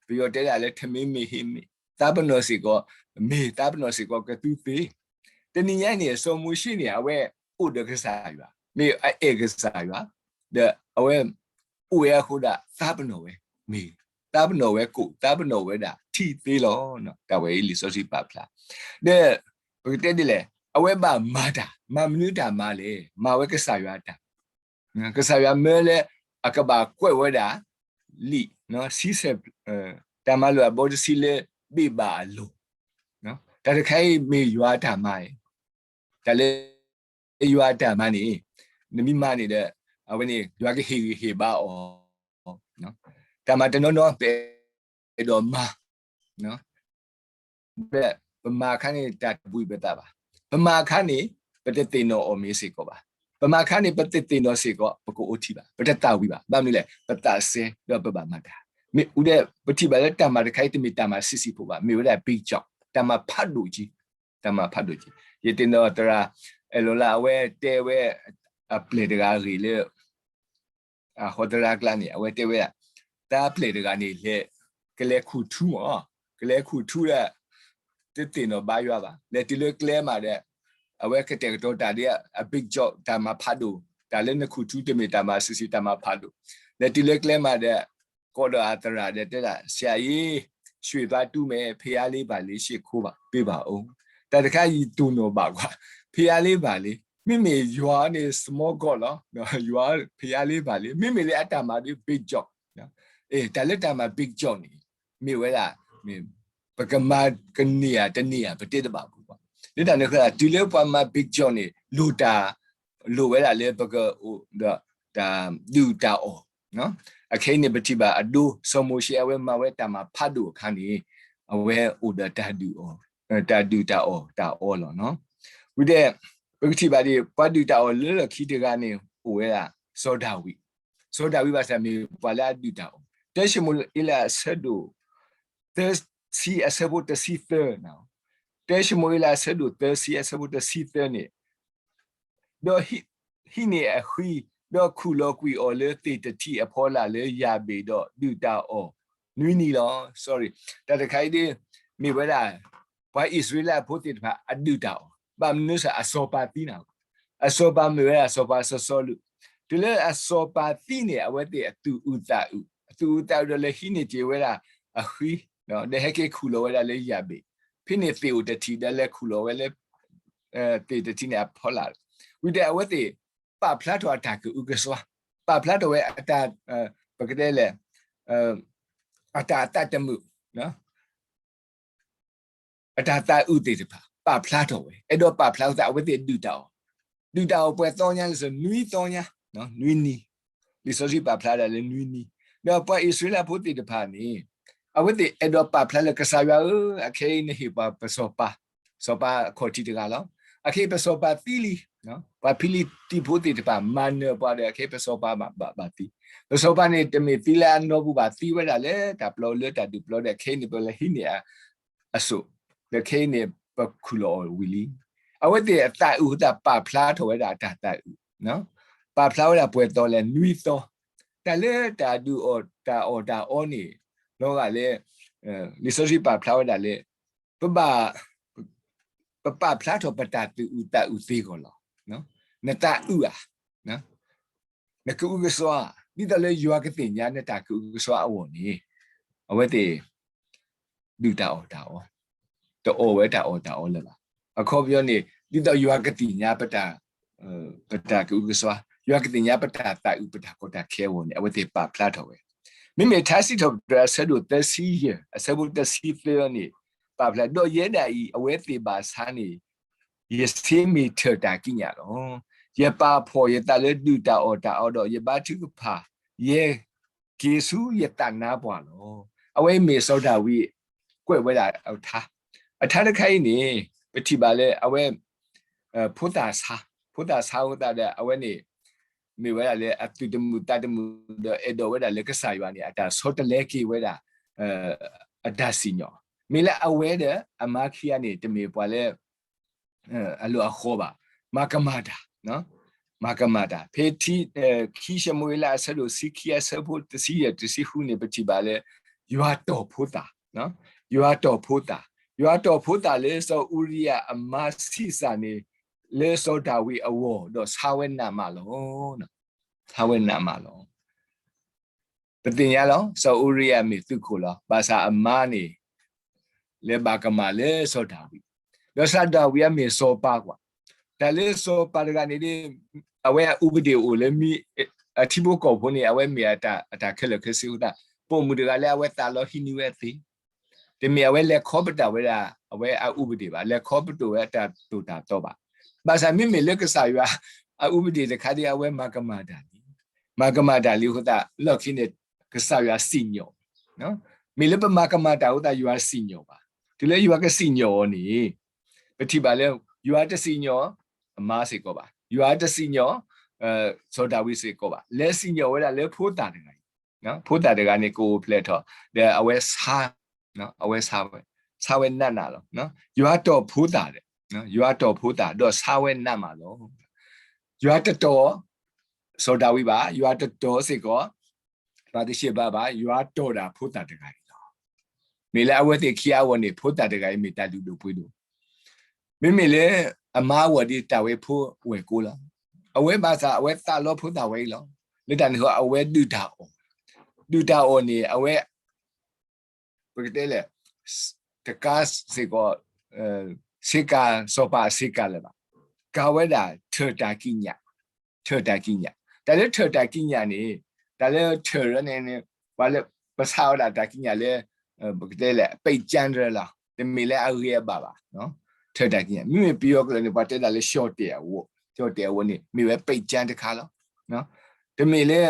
ပယီၤတဲဒၣ်လၢ ထမင်းမဟင်းမ့ၢ် သးပနီၣ်စ့ၢ်ကီး မ့ၢ်သးပနီၣ်စ့ၢ်ကီးကသူသ့. တနံၤညါန့ၣ် စီၤမိၤၡ့န့ၣ် အဝဲအိၣ်ဒီးကစၢ်ယွၤ မ့ၢ်အအဲၣ်ကစၢ်ယွၤ ဒီးအဝဲအိၣ်ဝဲအဃိဒၣ် သးပနီၣ်ဝဲမ့ၢ် သးပနီၣ်ဝဲကိၣ် သးပနီၣ်ဝဲဒၣ်ထံသ့လီၤ. တၢ်ဝဲအံၤလံာ်စီဆှံပာ်ဖျါ ဒီးပကတဲဒ်လဲၣ် အဝဲဘၣ်မၤတၢ် မၤမနုၤတၢ်မၤလဲၣ် မၤဝဲကစၢ်ယွၤအတၢ် ကစၢ်ယွၤမၢလၢအကဘၣ်ကွဲးဝဲဒၣ် လံာ် ဆံဆဲၣ် တၢ်မၤလိာ်အဘီတဆံလၢဘ့ၣ်ဘၣ်အလိၤ, တၢ်တခါအံၤမ့ၢ်ယွၤအတၢ်မၤ, တၢ်လၢယွၤအတၢ်မၤန့ၣ် နမ့ၢ်မၤန့ၣ်ဒီး အဝဲန့ၣ် ယွၤကဟ့ၣ်ဂံၢ်ဟ့ၣ်ဘါအီၤ, တၢ်မၤတနီၤနီၤ ပအဲၣ်ဒိးမၤ ပမၤအခါန့ၣ် တၢ်တဘှံးပသးဘၣ်. ပမၤအခါန့ၣ် ပတသ့ၣ်နီၣ်အီၤမ့ၢ်စ့ၢ်ကီးဘၣ်. ပမၤအခါန့ၣ် ပတသ့ၣ်နီၣ်စ့ၢ်ကီး ပကအိၣ်ထံဘၣ်. ပတသၣ်ဝံၤဘၣ်. ဘၣ်မနုၤလဲၣ် ပသးစဲဒီးပဘၣ်မၤတၢ်. မ့ၢ်အူဒဲး ပထံၣ်ဘၣ်လၢတၢ်မၤတခါအံၤ တမ့ၢ်တၢ်မၤဆံးဆံးဖိဘၣ်. မ့ၢ်ဝဲဒၣ် big job တၢ်မၤဖးဒိၣ်က့ၤ, တၢ်မၤဖးဒိၣ်က့ၤ. ယသ့ၣ်နီၣ်သရၣ်အဲၣ်လီၤလၢ အဝဲတဲဝဲ အပျဲၢ်တဂၤဂ့ၢ်လၢ အဟီသရၣ်ကျါန့ၣ် အဝဲတဲဝဲဒၣ် တၢ်ပျဲၢ်တဂၤန့ၣ် လဲၤ ကလဲၤခူၣ်ထူမး, ကလဲၤခူၣ်ထူဒီး တသ့ၣ်နီၣ်ဘါယွၤဘၣ်. လဲၤတုၤလၢကျဲမးဒီး အဝဲကတဲာ်ကတီၤတၢ်ဒ်အ big job တၢ်မၤဖးဒိၣ်, တၢ်လၢနခူၣ်ထူတမ့ၢ်တၢ်မၤဆံးဆံး တၢ်မၤဖးဒိၣ်. လဲၤတုၤလၢကျဲမးဒီး ကိးဒီးအသရၣ်ဒီးတဲဒၣ် ဆရာကြီး ရွှေသွားတူးမယ် ဘုရားလေးပါလေး ရှိခိုးပေးပါဦး. တၢ်တခါအံၤတိၢ်နီၣ်ဘၣ်ကွၢ် ဘုရားလေးပါလေး မ့မ့ၢ်ယွၤန့ၣ် small god လီၤ. ယွၤ ဘုရားလေးပါလေး မ့မ့ၢ်လၢအတၢ်မၤဒ် big job, တၢ်လၢတၢ်မၤ big job န့ၣ် မ့ၢ်ဝဲဒၣ် ပကမၤကန့ၢ်ဧါတန့ၢ်ဧါ ပတဲတဘၣ်ပူၤဘၣ်. လၢတၢ်န့ၣ်အဃိ တုၤလၢပှၤမၤ big job န့ၣ် လိၣ်တၢ် လိၣ်ဝဲဒၣ်လၢပကအိၣ်ဒီးတၢ်ဒုၣ်တၢ်အီၣ်. အခဲအံၤန့ၣ် ပထံၣ်ဘၣ်အဒိ စီၤမိၤၡ့ အဝဲမၤဝဲတၢ်မၤဖးဒိၣ်အခါန့ၣ် အဝဲအိၣ်ဒီးတၢ်ဒုၣ်အီၣ်, တၢ်ဒုၣ်တၢ်အီၣ်တၢ်အီလီၤ. ဝံၤဒီး ပကထံၣ်ဘၣ်ဒ် ပှၤဒုၣ်တၢ်အီၣ်လၢလီၢ်ခံတဂၤန့ၣ် အိၣ်ဝဲဒၣ် စီၤဒၤဝံး, စီၤဒၤဝံးဘၣ်ဆၣ်မ့ၢ်ပှၤလၢအဒုၣ်တၢ်အီၣ်. တၢၡမူၤအ့လးအဆၢဒိၣ် သၢဆံအဆၢဖိတဆံသၢ, တၢၡမူၤအ့လးအဆၢဒိၣ်သၢဆံအဆၢဖိတဆံသၢန့ၣ်, ဒီးဟံးန့ၢ်အဃံ, ဒီးခူၣ်လီၤကွံာ်အီၤလၢသ့ၣ်တထံၣ်အဖီလာ်လၢယၤဘ့ၣ် ဒီးဒုၣ်တၢ်အီၣ်နွံနံၤလီၤ. Sorry, တၢ်တခါအံၤဒ် မ့ၢ်ဝဲဒၣ် ပှၤအံၣ်စရ့လးဖိသ့ၣ်တဖၣ်အဒုၣ်တၢ်အီၣ်, ဘၣ်မနုၤစ့ၢ် အစီၤပၤသံနၤ, အစီၤပၤမ့ၢ်ဝဲဒၣ်စီၤပၤစီၤစီလူး, တၢ် တုၤလၢအစီၤပၤသံန့ၣ် အဝဲသ့ၣ်အသူၣ်အုးသးအုး, အသူၣ်အုးသးအုးဒီးလဲၤဟံးန့ၢ်က့ၤဝဲဒၣ်အဃံ, ဒီးဟဲက့ၤခူၣ်လီၤဝဲဒၣ်လၢယၤဘ့ၣ်, ဖဲန့ၣ်သ့ၣ်အိၣ်တထံၣ် ဒီးလဲၤခူၣ်လီၤဝဲလၢ သ့ၣ်တထံၣ်န့ၣ်အဖီလာ်, ဝံၤဒီးအဝဲသ့ၣ်ပာ်ဖျါထီၣ်အတၢ်ကအုကစွါ, ပာ်ဖျါထီၣ်ဝဲအတၢ်, ပကတဲလဲၣ်, အတၢ်သးတမုာ်, အတၢ်သးအုးသ့ၣ်တဖၣ် ပာ်ဖျါထီၣ်ဝဲ, အဲၣ်ဒိးပာ်ဖျါဝဲသး အဝဲသ့ၣ်ဒုၣ်တၢ်အီၣ်, ဒုၣ်တၢ်အီၣ်ပှဲၤသီညါလၢ နွံသီညါ, နွံနံၤ, လံာ်စီဆှံပာ်ဖျါဒၣ်လၢနွံနံၤ, ဒီးပှၤအံၣ်စရ့လးဖိသ့ၣ်တဖၣ်န့ၣ် အဝဲသ့ၣ်အဲၣ်ဒိးပာ်ဖျါလၢကစၢ်ယွၤဧၢ, အခဲအံၤနဟ့ၣ်ပှၤပစီၤပၤ, စီၤပၤအခီၣ်ထံးတဂၤလီၤ. အခဲအံၤပစီၤပၤသံလံ, ပှၤဖံလံးတံးဖိသ့ၣ်တဖၣ်မၤနၢၤပှၤဒီး အခဲအံၤပစီၤပၤဘၣ်, ဘၣ်, ဘၣ်သံ, ပစီၤပၤန့ၣ် တမ့ၢ်သံလၢအနီပူၤဘၣ်, သံဝဲဒၣ်လၢတၢ်ပျီလၢတၢ်ဒုးပျီဒီး ခဲအံၤန့ၣ် ပလဲၤဟံးန့ၢ်အစိၣ်, ဒီးခဲအံၤန့ၣ် ပခူၣ်လီၤအီၤဝံၤလံ. အဝဲသ့ၣ်အသးအုးအဃိသတး ပာ်ဖျါထီၣ်ဝဲဒၣ်အတၢ်သးအုး, ပာ်ဖျါဝဲဒၣ်ပှဲၤသီလဲၣ်, နွံသီ, တၢ်လၢတၢ်ဒုးအီၣ်တၢ်အီၣ်တၢ်အီန့ၣ်, လီၤဂာ်လၢ လံာ်စီဆှံပာ်ဖျါဝဲဒၣ်လၢ ပဘၣ်, ပပာ်ဖျါထီၣ်ပတၢ်သူၣ်အုးသးအုးသ့အဂီၢ်လီၤ. နသးအုးဧါ, နကအုကစွါဧါ, ဒ်သိးလၢယွၤကသ့ၣ်ညါနတၢ်ကအုကစွါအဂီၢ်န့ၣ်, အဝဲသ့ၣ် ဒုၣ်တၢ်အီၣ်တၢ်အီ, တအီၣ်ဝဲတၢ်အီၣ်တၢ်အီလၢၤဘၣ်. အခီပညီန့ၣ် ဒ်သိးယွၤကသ့ၣ်ညါပတၢ်, ပတၢ်ကအုကစွါ, ယွၤကသ့ၣ်ညါပတၢ်သးအုး ပတၢ်ကီတၢ်ခဲအဂီၢ်န့ၣ် အဝဲသ့ၣ်ပာ်ဖျါထီၣ်ဝဲ. မ့မ့ၢ်ထါစံးထီၣ်ပတြၢၤအဆၢဒိၣ်သၢဆံယဲၢ် အဆၢဖိတဆံသၢန့ၣ်, ပာ်ဖျါ, ဒီးယဲဒၣ်အံၤ အဝဲသ့ၣ်ဘၣ်ဆါန့ၣ် ယဆ့မ့ၢ်ထၢၣ်တၢ်ကံးညာ်လီၤ. ယပာ်ဖှီၣ်ယသးလၢဒုၣ်တၢ်အီၣ်တၢ်အီဒီး ယဘါထုကဖၣ်ယဲက့ၤဆူယသးနါပှၢ်လီၤ. အဝဲမ့ၢ်စီၤဒၤဝံးကွဲးဝဲဒၣ်အထါ, အထါတခါအံၤန့ၣ် ပထံၣ်ဘၣ်လၢအဝဲ ဖိသၣ်ဆါ, ဖိသၣ်ဆါအဃိသတးဒီး အဝဲန့ၣ် မ့ၢ်ဝဲဒၣ်လၢအသူၣ်တမုာ်သးတမုာ်ဒီး အဲၣ်ဒိးဝဲဒၣ်လၢကစၢ်ယွၤန့ၣ် အတၢ်ဆီတလဲက့ၤဝဲဒၣ် အတၢ်စံၣ်ညီၣ်, မ့ၢ်လၢအဝဲဒီးအမါခံဂၤန့ၣ် တမ့ၢ်ပှၤလၢ အလိၣ်အဃီဘၣ်, မၤကမၣ်တၢ်, မၤကမၣ်တၢ်. ဖဲ ခံၡမူၤအ့လးအဆၢဒိၣ်တဆံခံအဆၢဖိတဆံယဲၢ်တဆံဃုန့ၣ် ပထံၣ်ဘၣ်လၢ ယွၤတီၢ်ဖိသၣ်, ယွၤတီၢ်ဖိသၣ်, ယွၤတီၢ်ဖိသၣ်လၢစီၤအူရံယၤအမါဆံးစၢ်န့ၣ် လၢစီၤဒၤဝံးအဂီၢ် ဒီးဆါဝဲနးမးလီၤ. ဆါဝဲနးမးလီၤ. ပသ့ၣ်ညါလီၤ စီၤအူရံယၤမ့ၢ်သုးခိၣ်လီၤ. ဘၣ်ဆၣ်အမါန့ၣ် လဲၤဘၣ်ကမၣ်လၢစီၤဒၤဝံး, ဒီးစီၤဒၤဝံးအမ့ၢ်စီၤပၤကွၢ်, တၢ်လၢစီၤပၤတဂၤန့ၣ် အဝဲအဥပဒေအိၣ်လၢမ့ၢ် အထံဖိကီၢ်ဖိန့ၣ် အဝဲမ့ၢ်အတၢ်ခဲလၢာ်ခဲဆ့အဃိသတး ပိာ်မုၣ်တဂၤလၢအဝဲသးလီဟံးန့ၢ်ဝဲသ့ တမ့ၢ်အဝဲလဲၤခီပတာ်ဝဲဒၣ် အဝဲအဥပဒေဘၣ်, လဲၤခီပတာ်ဝဲအတၢ်သိၣ်တၢ်သီဘၣ်. ဘၣ်ဆၣ်မ့မ့ၢ်လၢကစၢ်ယွၤအဥပဒေတခါဒီး အဝဲမၤကမၣ်တၢ်လံ, မၤကမၣ်တၢ်လံအဃိသတး လီၢ်ခံန့ၣ် ကစၢ်ယွၤစံၣ်ညီၣ်, မ့ၢ်လၢပမၤကမၣ်တၢ်အဃိသတး ယွၤစံၣ်ညီၣ်ဘၣ်. တုၤလၢယွၤကစံၣ်ညီၣ်အီၤန့ၣ် ပထံၣ်ဘၣ်လၢ ယွၤတစံၣ်ညီၣ်အမါစ့ၢ်ကီးဘၣ်, ယွၤတစံၣ်ညီၣ် စီၤဒၤဝံးစ့ၢ်ကီးဘၣ်, လဲၤစံၣ်ညီၣ်ဝဲဒၣ်လၢဖိသၣ်တဂၤအံၤ, ဖိသၣ်တဂၤန့ၣ် ကအိၣ်ဖျဲၣ်ထီၣ် ဒီးအဝဲဆါ, အဝဲဆါဝဲ, ဆါဝဲနးနးလီၤ. ယွၤတီၢ်ဖိသၣ်ဒီး, ယွၤတီၢ်ဖိသၣ် ဒီးဆါဝဲနးမးလီၤ. ယွၤတတီၢ် စီၤဒၤဝံးဘၣ်, ယွၤတတီၢ်စ့ၢ်ကီး ဘၤသရှ့ဘၤဘၣ်, ယွၤတီၢ်ဒၣ်ဖိသၣ်တဂၤအံၤလီၤ. မ့ၢ်လၢအဝဲသ့ၣ်ခံဂၤအဂီၢ်န့ၣ် ဖိသၣ်တဂၤအံၤမ့ၢ်တၢ်လုၢ်ဒိၣ်ပှ့ၤဒိၣ် မ့မ့ၢ်လၢအမါအဂီၢ်ဒီး တၢ်ဝဲဖိဝဲၢ်ကိလီၤ. အဝဲဘၣ်ဆၣ် အဝဲသးလီဖိသၣ်ဝဲအံၤလီၤ. လၢတၢ်န့ၣ်အဃိ အဝဲဒုၣ်တၢ်အီၣ်, ဒုၣ်တၢ်အီၣ်န့ၣ် အဝဲ ပကတဲလဲၣ် တကးစ့ၢ်ကီး ဆ့ကၤ စီၤပၤအဆ့ကၤလၢၤဘၣ်. ကၤဝဲဒၣ်ထၢၣ်တၢ်ကံးညာ်, ထၢၣ်တၢ်ကံးညာ်, တၢ်လၢထၢၣ်တၢ်ကံးညာ်န့ၣ် တၢ်လၢထၢၣ်န့ၣ် ပှၤလၢပဆါဝဲဒၣ်တၢ်ကံးညာ်လၢ ပကတဲလဲၣ် ပဲာ်ကၠၢ်တရၢလီၤ. တမ့ၢ်လၢအဂ့ၤအဘၣ်ဘၣ်, ထၢၣ်တၢ်ကံးညာ်, မ့မ့ၢ်ပယီၤကျိာ်န့ၣ် ပှၤတဲဒၣ်လၢ လျှော့တဲအဝတ်, လျှော့တဲအဝတ်န့ၣ် မ့ၢ်ဝဲပဲာ်ကၠၢ်တခါလီၤ. တမ့ၢ်လၢ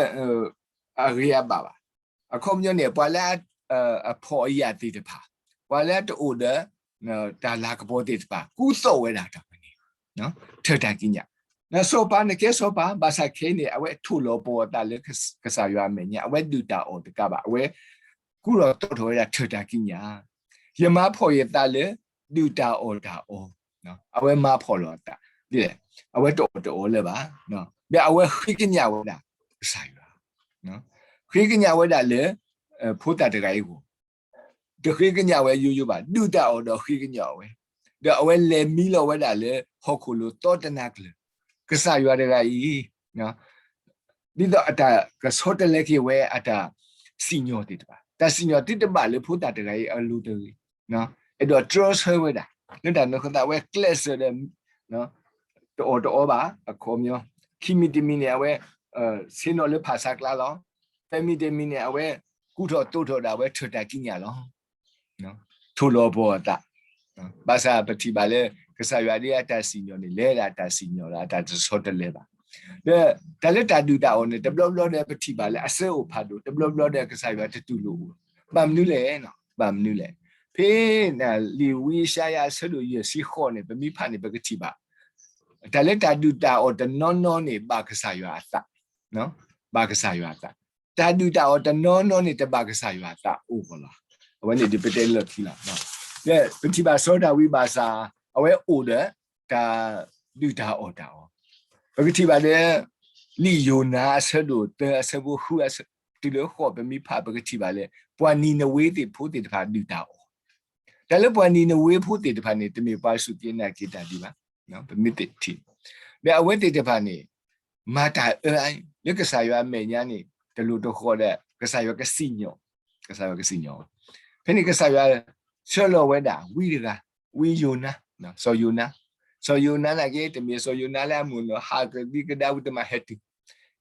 အဂ့ၤအဘၣ်ဘၣ်. အခီပညီန့ၣ် ပှၤလၢ အဖှီၣ်အယာ်သ့ၣ်တဖၣ်, ပှၤလၢတအိၣ်ဒီး တၢ်လၤကပီၤသ့ၣ်တဖၣ် ကူသိးဝဲဒၣ်တၢ်ဝဲန့ၣ် ထၢၣ်တၢ်ကံးညာ်. စီၤပၤနကဲစီၤပၤ ဘၣ်ဆၣ်ခဲအံၤန့ၣ် အဝဲထိၣ်လီၤပီၤအသးလၢကစၢ်ယွၤအမဲာ်ညါ, အဝဲဒုၣ်တၢ်အီၣ်တကးဘၣ်, အဝဲကူလီၤတီၢ်ထီၣ်ဝဲဒၣ်ထၢၣ်တၢ်ကံးညာ်, ယမၤဖှီၣ်ယသးလၢဒုၣ်တၢ်အီၣ်တၢ်အီ, အဝဲမၤဖှီၣ်လီၤအသး, ဒ်လဲၣ်, အဝဲတအီၣ်တအီလၢၤဘၣ်, ဒီးအဝဲဃ့ကညးဝဲဒၣ်ကစၢ်ယွၤ, ဃ့ကညးဝဲဒၣ်လၢ ဖိသၣ်တဂၤအံၤအဂီၢ်, တဃ့ကညးဝဲယိယိဘၣ်, ဒုၣ်တၢ်အီၣ်ဒီးဃ့ကညးဝဲ, ဒီးအဝဲလဲၤမံလီၤဝဲဒၣ်လၢဟီၣ်ခိၣ်လိၤသီတနၤကျၢၤ, ကစၢ်ယွၤတဂၤအံၤ ဒ်သိးအတၢ်ကဆီတလဲက့ၤဝဲအတၢ်စံၣ်ညီၣ်သ့ၣ်တဖၣ်, တၢ်စံၣ်ညီၣ်သုတဘၣ်လၢဖိသၣ်တဂၤအံၤအလိၤတဂ့ၤ, အဲၣ်ဒိးတြီဆၢဝဲဒၣ် လၢတၢ်နီၢ်ကစၢ်ဝဲကျဲးစၢးဒီး တအီၣ်တအီဘၣ်, အခီပညီ, ခံမံၤတမံၤန့ၣ် အဝဲ ဆ့ၣ်နီၤလၢဖၣ်ဆါကျါလီၤ. သၢမံၤတမံၤန့ၣ် အဝဲ ကူၣ်ထီၣ်သိးထီၣ်ဒၣ်ဝဲထၢၣ်တၢ်ကံးညာ်လီၤ. ထိၣ်လီၤပှီၢ်အသး, ဘၣ်ဆၣ်ပထံၣ်ဘၣ်လၢ ကစၢ်ယွၤဒ်အတၢ်စံၣ်ညီၣ်န့ၣ် လဲၤဒၣ်တၢ်စံၣ်ညီၣ်လီၤ အတၢ်တဆီတလဲဘၣ်. ဒီးတၢ်လၢတၢ်ဒုၣ်တၢ်အီၣ်န့ၣ် တဘျီဘျီဒီးပထံၣ်ဘၣ်လၢအစၢအိၣ်ဖးဒိၣ်, တဘျီဘျီဒီးကစၢ်ယွၤတတူၢ်လိာ်အိၣ်, ဘၣ်မနုၤလဲၣ်, ဘၣ်မနုၤလဲၣ်. ဖဲ လံာ်ဝံယၡါယၤအဆၢဒိၣ်ယဲၢ်ဆံဃိးန့ၣ် ပမ့ၢ်ဖးန့ၣ် ပကထံၣ်ဘၣ် တၢ်လၢတၢ်ဒုၣ်တၢ်အီၣ်တနီၤနီၤန့ၣ် ဘၣ်ကစၢ်ယွၤအသး, ဘၣ်ကစၢ်ယွၤအသး. တၢ်ဒုၣ်တၢ်အီၣ်တနီၤနီၤန့ၣ် တဘၣ်ကစၢ်ယွၤအသးအိၣ်ဃီလီၤ. အဝဲန့ၣ်ဒ်ပတဲလၢခံလီၤ. ဒီးပထံၣ်ဘၣ်စီၤဒၤဝံးဘၣ်ဆၣ် အဝဲအိၣ်ဒီး တၢ်ဒုၣ်တၢ်အီၣ်တၢ်အီ, ပကထံၣ်ဘၣ်ဒီး လံာ်ယိၤနါအဆၢဒိၣ်သၢအဆၢဖိဃု တုၤလၢဃိး ပမ့ၢ်ဖး ပကထံၣ်ဘၣ်လၢ ပှၤနံၤနဝ့သ့ၣ်ဖိသ့ၣ်တဖၣ်ဒုၣ်တၢ်အီၣ်, တၢ်လၢပှၤနံၤနဝ့ဖိသ့ၣ်တဖၣ်န့ၣ် တမ့ၢ်ပှၤစူၢ်က့ၤနာ်က့ၤတၢ်ဒံးဘၣ်, ပမ့ၢ်သ့ၣ်ထံၣ်, ဒီးအဝဲသ့ၣ်တဖၣ်န့ၣ် မၤတၢ်အၢ လၢကစၢ်ယွၤအမဲာ်ညါန့ၣ် တလိၣ်တဃီၤဒီး ကစၢ်ယွၤကစံၣ်ညီၣ်, ကစၢ်ယွၤကစံၣ်ညီၣ်, ဖဲန့ၣ်ကစၢ်ယွၤ ဆှၢလီၤဝဲဒၣ် ဝံတဂၤ, ဝံယိၤနါ, စီၤယိၤနါ, စီၤယိၤနါနာ်က့ တမ့ၢ်စီၤယိၤနါလၢအမိၢ်နီၢ် ဟးကဒံကဒါဝံတမး ဟဲတုၤ,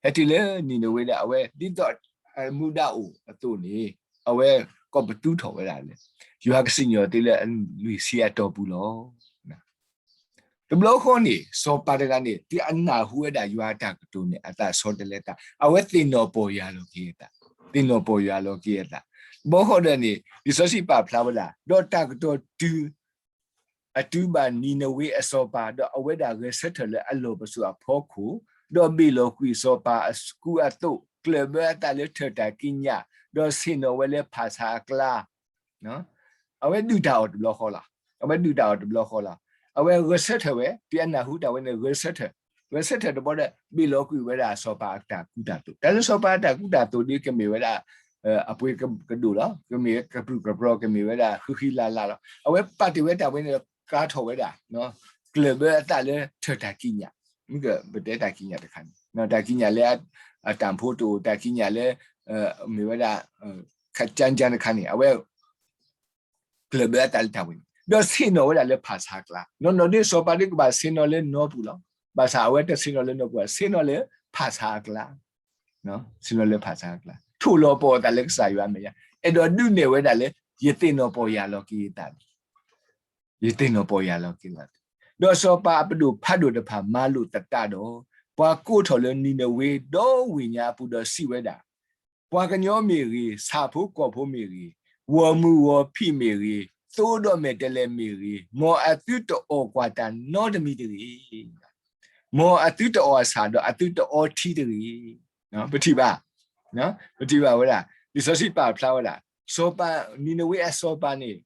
ဟဲတုၤလၢနံၤနဝ့ဒီး အဝဲဒ်သိး အမူဒါအိၣ်အသိးန့ၣ် အဝဲကိးပသူထီၣ်ဝဲဒၣ်လၢ ယွၤကစံၣ်ညီၣ်သုလၢအလွံၢ်ဆံအတီၢ်ပူၤလီၤ. တဘျီဃီန့ၣ် စီၤပၤတဂၤန့ၣ် တုၤအနၢ်ဟူဝဲဒၣ်ယွၤအတၢ်ကတိၤန့ၣ် အသးဆီတလဲသး, အဝဲသ့ၣ်နီၣ်ပီၢ်ယၢ်လီၤက့ၤအသး, သ့ၣ်နီၣ်ပီၢ်ယၢ်လီၤက့ၤအသး. တဘျီဃီဒီးန့ၣ် လံာ်စီဆှံပာ်ဖျါဝဲဒၣ် ဒီးတၢ်ကတိၤတုၤ အတုၤဘၣ်နံၤနဝ့အစီၤပၤ, ဒီးအဝဲဒၣ်ဂဲၤဆၢထၢၣ်လၢအလီၢ်ပစိာ်အဖီခိၣ်, ဒီးဘ့ၣ်လီၤကွံာ်စီၤပၤအကူအသိး, ကျၢၢ်ဘၢအသးလၢထၢၣ်တၢ်ကံးညာ်, ဒီးဆ့ၣ်နီၤဝဲလၢဖၣ်ဆါအကျါ, အဝဲဒုၣ်တၢ်အီၣ်တဘျီဃီလီၤ. အဝဲဒုၣ်တၢ်အီၣ်တဘျီဃီလီၤ. အဝဲဂဲၤဆၢထၢၣ်ဝဲ, တုၤအနၢ်ဟူတၢ်ဝဲန့ၣ် ဂဲၤဆၢထၢၣ်, ဂဲၤဆၢထၢၣ်တဘျီဒီး ဘ့ၣ်လီၤကွံာ်ဝဲဒၣ်စီၤပၤအတၢ်ကူတၢ်သိး. တၢ်လၢစီၤပၤအတၢ်ကူတၢ်သိးဒ်ကမ့ၢ်ဝဲဒၣ် အပှ့ၤကဒိၣ်လီၤ, ကမ့ၢ်ကပြုၢ်ကပြီၤ, ကမ့ၢ်ဝဲဒၣ်ဃံဃံလၤလၤလီၤ. အဝဲပာ်တ့ၢ်ဝဲတၢ်ဝဲန့ၣ်ဒီးကၤထီၣ်ဝဲဒၣ် ကျၢၢ်ဘၢအသးလၢထၢၣ်တၢ်ကံးညာ်, မ့ၢ်ကပတဲတၢ်ကံးညာ်တခါန့ၣ်, တၢ်ကံးညာ်လၢ အတၢ်ဖိတအိၣ်, တၢ်ကံးညာ်လၢ မ့ၢ်ဝဲဒၣ် ခကၠၢကၠၢတခါန့ၣ် အဝဲ ကျၢၢ်ဘၢအသးလၢတၢ်ဝဲန့ၣ်, ဒီးဆ့ၣ်နီၤဝဲဒၣ်လၢဖၣ်ဆါအကျါ, နီၢ်နီၢ်ဒ်စီၤပၤဒ်ကဘၣ်ဆ့ၣ်နီၤလၢနီပူၤလီၤ. ဘၣ်ဆၣ်အဝဲတဆ့ၣ်နီၤလၢနီပူၤ, ဆ့ၣ်နီၤလၢဖၣ်ဆါအကျါ, ဆ့ၣ်နီၤလၢဖၣ်ဆါအကျါ, ထိၣ်လီၤပီၢ်အသးလၢကစၢ်ယွၤအမဲာ်ညါ, အဲၣ်ဒိးဒုးနဲၣ်ဝဲဒၣ်လၢ ယသ့ၣ်နီၣ်ပီၢ်ယၢ်လီၤက့ၤအသးလံ ယသ့ၣ်နီၣ်ပီၢ်ယၢ်လီၤက့ၤလီၤ. ဒီးစီၤပၤအပဒိၣ်ဖးဒိၣ်တဖၣ်မၤလိာ်သတးဒီး, ပှၤကိးထီၣ်လၢနံၤနဝ့ဒီဝ့ၢ်ညါအပူၤဒီးစံးဝဲဒၣ်, ပှၤကညီမ့ၢ်ဂ့ၤ, ဆၣ်ဖိကီၢ်ဖိမ့ၢ်ဂ့ၤ, ဂီၢ်မုၢ်ဂီၢ်ဖံးမ့ၢ်ဂ့ၤ, သိဒီးမဲာ်တဲးလဲးမ့ၢ်ဂ့ၤ, မ်အသုတအီၣ်ကွၢ်တၢ်နီတမံၤတဂ့ၤ. မ်အသုတအီၣ်အဆၣ်ဒီးအသုတအီထံတဂ့ၤ. ပထံၣ်ဘၣ်, ပထံၣ်ဘၣ်ဝဲဒၣ် လံာ်စီဆှံပာ်ဖျါဝဲဒၣ် စီၤပၤ နံၤနဝ့အစီၤပၤန့ၣ်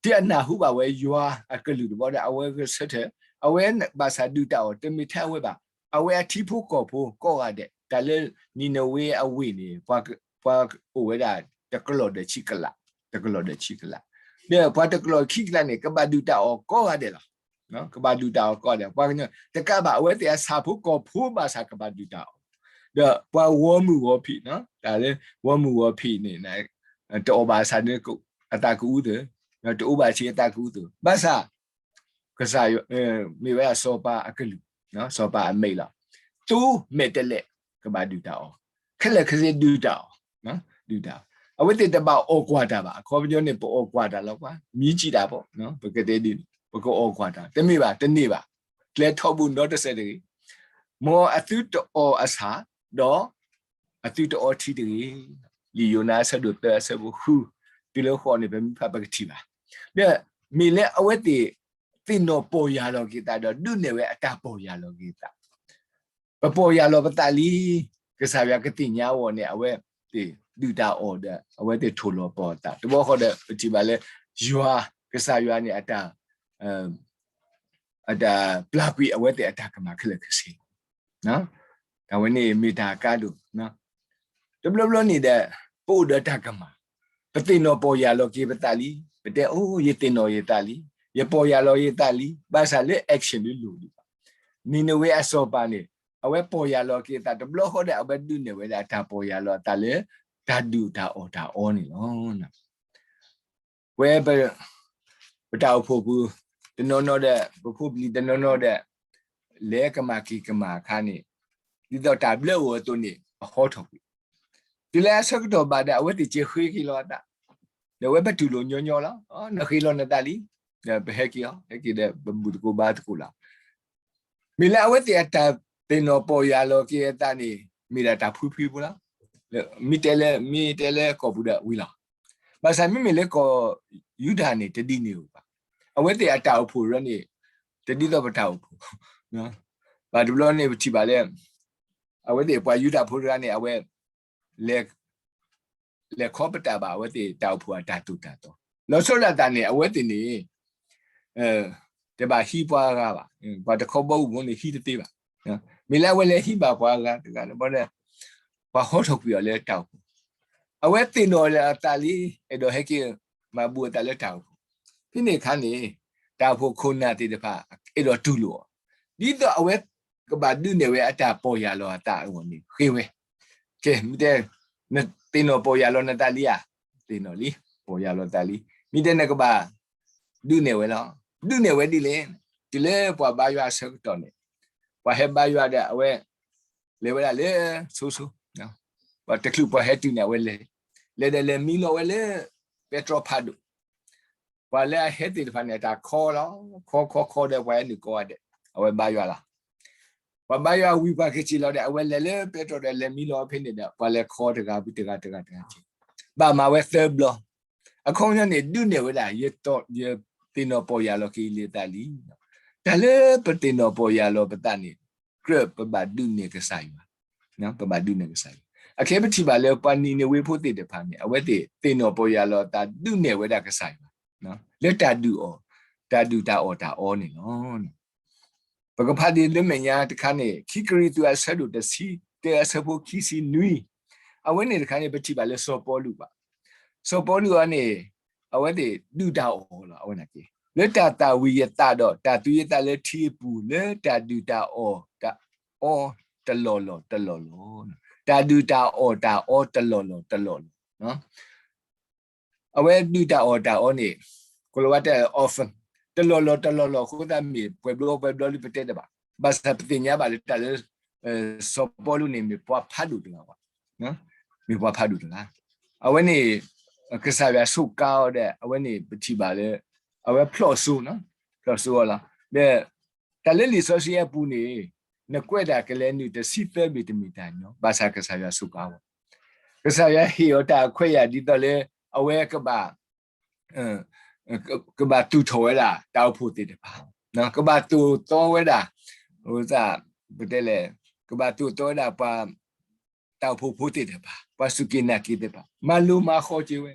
တုၤအနၢ်ဟူဘၣ်ဝဲယွၤအကလုၢ်တဘျီဒီး အဝဲဂဲၤဆၢထၢၣ်, အဝဲဘၣ်ဆၣ်ဒုၣ်တၢ်အီၣ် တမ့ၢ်ထဲအဝဲဘၣ်, အဝဲအထံဖိကီၢ်ဖိကိးဂၤဒဲး, တၢ်လၢနံၤနဝ့အဝ့ၢ်န့ၣ် ပှၤအိၣ်ဝဲဒၣ်တကလီၢ်ဒီးဆံကလး, တကလီၢ်ဒီးဆံကလး, ဒီးပှၤတကလီၢ်ခံကလးန့ၣ် ကဘၣ်ဒုၣ်တၢ်အီၣ်ကိးဂၤဒဲးလီၤ. ကဘၣ်ဒုၣ်တၢ်အီၣ်ကိးဂၤဒဲး, ပှၤကညီတကးဘၣ် အဝဲသ့ၣ်အဆၣ်ဖိကီၢ်ဖိဘၣ်ဆၣ်ကဘၣ်ဒုၣ်တၢ်အီၣ်, ဒီးပှၤဂီၢ်မုၢ်ဂီၢ်ဖံး, တၢ်လၢဂီၢ်မုၢ်ဂီၢ်ဖံးန့ၣ် တအီၣ်ဘၣ်ဆၣ်န့ၣ် အသးကအူသၢ, တအိၣ်ဘၣ်ဆံးအသးကအူသၢ, ဘၣ်ဆၣ် ကစၢ် မ့ၢ်ဝဲဒၣ်စီၤပၤအကလုၢ်, စီၤပၤအမဲာ်လီၤ. သိမဲာ်တဲးလဲး ကဘၣ်ဒုၣ်တၢ်အီၣ်, ခဲလၢာ်ခဲဆ့ဒုၣ်တၢ်အီၣ်, ဒုၣ်တၢ်, အဝဲသ့ၣ်တဘၣ်အီၣ်ကွၢ်တၢ်ဘၣ်, အခီပညီန့ၣ် ပအီၣ်ကွၢ်တၢ်လီၤကွၢ်, မံကံၣ်တၢ်ဖိ, ပကတဲဒ်န့ၣ် ပကအီၣ်ကွၢ်တၢ်, တမ့ၢ်ဘၣ်, တန့ၢ်ဘၣ်, ကျဲထီဘိနီတစဲးတဂ့ၤ, မ်အသုတအီၣ်အဆၣ်, ဒီး အသုတအီထံတဂ့ၤ. လံာ်ယိၤနါအဆၢဒိၣ်သၢအဆၢဖိဃု တုၤလၢဃိးန့ၣ် ပမ့ၢ်ဖးပကထံၣ်ဘၣ်. ဒီးမ့ၢ်လၢအဝဲသ့ၣ် သ့ၣ်နီၣ်ပီၢ်ယၢ်လီၤက့ၤသးဒီး ဒုးနဲၣ်ဝဲအတၢ်ပီၢ်ယၢ်လီၤက့ၤသး, ပပီၢ်ယၢ်လီၤပသးလံ, ကစၢ်ယွၤကသ့ၣ်ညါအီၤန့ၣ် အဝဲသ့ၣ်ဒုၣ်တၢ်အီၣ်ဒီး အဝဲသ့ၣ်ထိၣ်လီၤပီၢ်အသး, တဘျီဃီဒီး ပထံၣ်ဘၣ်လၢ ယွၤ ကစၢ်ယွၤန့ၣ် အတၢ် အတၢ်ပျၢ်ကွံာ်အဝဲသ့ၣ်အတၢ်ကမၣ်ခဲလၢာ်ခဲဆ့, တၢ်ဝဲန့ၣ်မ့ၢ်တၢ်ကါဒိၣ်, တဘျီဘျီန့ၣ်ဒီး ပအိၣ်ဒီးတၢ်ကမၣ်, ပသ့ၣ်နီၣ်ပီၢ်ယၢ်လီၤက့ၤပသးလံ, ပတဲအိၣ် ယသ့ၣ်နီၣ်ယသးလံ, ယပီၢ်ယၢ်လီၤယသးလံ, ဘၣ်ဆၣ်လၢ action လၢလိၤဒံးဘၣ်. နံၤနဝ့အစီၤပၤန့ၣ် အဝဲပီၢ်ယၢ်လီၤက့ၤအသးတဘျီဃီဒီး အဝဲဒုးနဲၣ်ဝဲဒၣ်တၢ်ပီၢ်ယၢ်လီၤအသးလၢ တၢ်ဒုၣ်တၢ်အီၣ်တၢ်အီန့ၣ်လီၤ. ဝဲ ပတၢ်အိၣ်ဖှိၣ်ပူၤ တနီၤနီၤဒီး ပဖိပလံၤတနီၤနီၤဒီး လဲၤကမၣ်က့ၤကမၣ်အခါန့ၣ် ဒ်သိးတၢ်ဘျၢအိၣ်အသိးန့ၣ် အဟီထီၣ်ကွံာ် တုၤလၢအဆၢကတီၢ်ဘၣ်ဒီး အဝဲသ့ၣ်က့ၤဃ့က့ၤလီၤအသး ဒီးဝဲပတူၢ်လိာ်ညီညီလီၤ. နဃ့လီၤနသးလံ, ဒီးပဟဲက့ၤအီၤ ဟဲက့ၤဒီးပဘူၣ်သကိးဘါသကိးလီၤ. မ့ၢ်လၢအဝဲသ့ၣ်အတၢ်သ့ၣ်နီၣ်ပီၢ်ယၢ်လီၤက့ၤအသးန့ၣ် မ့ၢ်ဒၣ်တၢ်ဖှံဖှံဖိလီၤ. မ့ၢ်တဲလၢ မ့ၢ်တဲလၢကီၢ်ပူၤဒီးဝံၤလီၤ. ဘၣ်ဆၣ်မ့မ့ၢ်လၢကီၢ်ယူဒၤန့ၣ် တဒ်န့ၣ်ဧိၤဘၣ်. အဝဲသ့ၣ်အတၢ်အိၣ်ဖှိၣ်ရၢန့ၣ် တဒ်သိးပတၢ်အိၣ်ဖှိၣ် ဘၣ်တဘျီန့ၣ်ပထံၣ်ဘၣ်လၢ အဝဲသ့ၣ်ပှၤယူဒၤဖိတဂၤန့ၣ် အဝဲ လဲၤခီပတာ်ဘၣ်အဝဲသ့ၣ်တၢ်အိၣ်ဖှိၣ်အတၢ်သိၣ်တၢ်သီ လီၤဆီဒၣ်တၢ်န့ၣ် အဝဲသ့ၣ်န့ၣ် တဘၣ်ဟံးပှၤဂၤဘၣ်. ပှၤတခီဘီမုၢ်ဖိန့ၣ်ဟံးတသ့ဘၣ်. မ့ၢ်လၢအဝဲလဲၤဟံးဘၣ်ပှၤဂၤတဂၤန့ၣ်ဘၣ်ဒီး ပှၤဟီထီၣ်ကွံာ်အီၤလၢတၢ်အိၣ်ဖှိၣ် အဝဲသ့ၣ်နီၣ်လၢအသးလံ အဲၣ်ဒိးဟဲက့ၤမၤဘူၣ်အသးလၢတၢ်အိၣ်ဖှိၣ် ဖဲန့ၣ်အခါန့ၣ် တၢ်အိၣ်ဖှိၣ်ခိၣ်နၢ်သ့ၣ်တဖၣ် အဲၣ်ဒိးတူၢ်လိာ်အီၤ ဒ်သိးအဝဲကဘၣ်ဒုးနဲၣ်ဝဲအတၢ်ပီၢ်ယၢ်လီၤအသးအဂီၢ်န့ၣ် ဃ့ဝဲ ကဲ မ့ၢ်တဲ နသ့ၣ်နီၣ်ပီၢ်ယၢ်လီၤနသးလံဧါ. သ့ၣ်နီၣ်လံ ပီၢ်ယၢ်လီၤသးလံ. မ့ၢ်တဲနကဘၣ်ဒုးနဲၣ်ဝဲလီၤ. ဒုးနဲၣ်ဝဲဒ်လဲၣ်. တုၤလၢပှၤဘါယွၤအဆၢကတီၢ်န့ၣ် ပှၤဟဲဘါယွၤဒီးအဝဲ လဲၤဝဲဒၣ်လၢဆိဆိ ပှၤတချုးပှၤဟဲတုၤန့ၣ် အဝဲလဲၤ လဲၤဒီးလဲၤမံလီၤဝဲလၢ ပဲတြီဖးဒိၣ် ပှၤလၢအဟဲသ့ၣ်တဖၣ်န့ၣ် အတၢ်ခီလီၤ. ခီခီခီဒီးပှၤဟဲနုာ်ကိးဂၤဒဲး အဝဲဘါယွၤလီၤ. ပှၤဘါယွၤဝံၤပှၤကစံးလီၤဒီး အဝဲလဲၤလၢပဲတြီဒီးလဲၤမံလီၤဖဲန့ၣ်ဒီး ပှၤလဲၤခီတဂၤဝံၤတဂၤတဂၤတဂၤက့ၤ ဘၣ်မၤဝဲသၢဘျီ. အခီပညီန့ၣ် ဒုးနဲၣ်ဝဲဒၣ် ယသ့ၣ်နီၣ်ပီၢ်ယၢ်လီၤက့ၤလံအသးလံ. တၢ်လၢပသ့ၣ်နီၣ်ပီၢ်ယၢ်လီၤပသးန့ၣ် ကြၢးပဘၣ်ဒုးနဲၣ်ကစၢ်ယွၤ ပဘၣ်ဒုးနဲၣ်ကစၢ်ယွၤ. အခဲပထံၣ်ဘၣ်လၢပှၤနံၤနဝ့ဖိသ့ၣ်တဖၣ်န့ၣ် အဝဲသ့ၣ်သ့ၣ်နီၣ်ပီၢ်ယၢ်လီၤအသးဒုးနဲၣ်ဝဲဒၣ်ကစၢ်ယွၤ လၢတၢ်ဒုးအီၤ တၢ်ဒုၣ်တၢ်အီၣ်တၢ်အီန့ၣ်လီၤ. ပကဖးဒ်လၢမဲာ်ညါတခါန့ၣ် ခံကရံၣ်သူးအဆၢဒိၣ်တဆံတၢအဆၢဖိခံဆံနွံ အဝဲန့ၣ်တခါန့ၣ် ပထံၣ်ဘၣ်လၢစီၤပီလူးဘၣ်. စီၤပီလူးအံၤန့ၣ် အဝဲသ့ၣ်ဒုၣ်တၢ်အီၣ်လီၤ အဝဲန့ၣ်က့ လၢတၢ်သၣ်ဝံၤယသးဒီး တၢ်သူယသးလၢထံအပူၤ လၢတၢ်ဒုၣ်တၢ်အီၣ်တၢ်အီတလီၢ်လီၢ်တလီၢ်လီၢ်, တၢ်ဒုၣ်တၢ်အီၣ်တၢ်အီတလီၢ်လီၢ်တလီၢ်လီၢ် အဝဲဒုၣ်တၢ်အီၣ်တၢ်အီန့ၣ် ကိၤလၤဝါတဲ often တလီၢ်လီၢ်တလီၢ်လီၢ်အဃိသတးမ့ၢ်ပှဲၤဘျီပှဲၤဘျီလံပတဲတဘၣ်. ဘၣ်ဆၣ်ပသ့ၣ်ညါဘၣ်လၢတၢ်လၢ စီၤပီလူးန့ၣ် မ့ၢ်ပှၤဖးဒိၣ်တဂၤဘၣ်, မ့ၢ်ပှၤဖးဒိၣ်တဂၤ. အဝဲန့ၣ် ကစၢ်ယွၤစူးကါအီၤဒီး အဝဲန့ၣ်ပထံၣ်ဘၣ်လၢ အဝဲဖျီၣ်စိ, ဖျီၣ်စိအီၤလီၤ. ဒီး တၢ်လၢလံာ်စီဆှံအပူၤန့ၣ် နကွဲးတၢ်ကလဲၤနုာ်တဆံသၢဘ့ၣ်တမ့ၢ်တၢ်ညီ, ဘၣ်ဆၣ်ကစၢ်ယွၤစူးကါအီၤ, ကစၢ်ယွၤဟ့ၣ်အီၤတၢ်ခွဲးယာ်ဒ်သိးလၢ အဝဲကဘၣ် ကဘၣ်သူၣ်ထီၣ်ဝဲဒၣ်တၢ်အိၣ်ဖှိၣ်သ့ၣ်တဖၣ်, ကဘၣ်သိၣ်သီဝဲဒၣ် ပတဲလဲၣ် ကဘၣ်သိၣ်သီဝဲဒၣ်ပှၤ တၢ်အိၣ်ဖှိၣ်ဖိသ့ၣ်တဖၣ်, ပှၤစူၢ်က့ၤနာ်က့ၤသ့ၣ်တဖၣ်, မၤလိမၤဃီက့ၤဝဲ,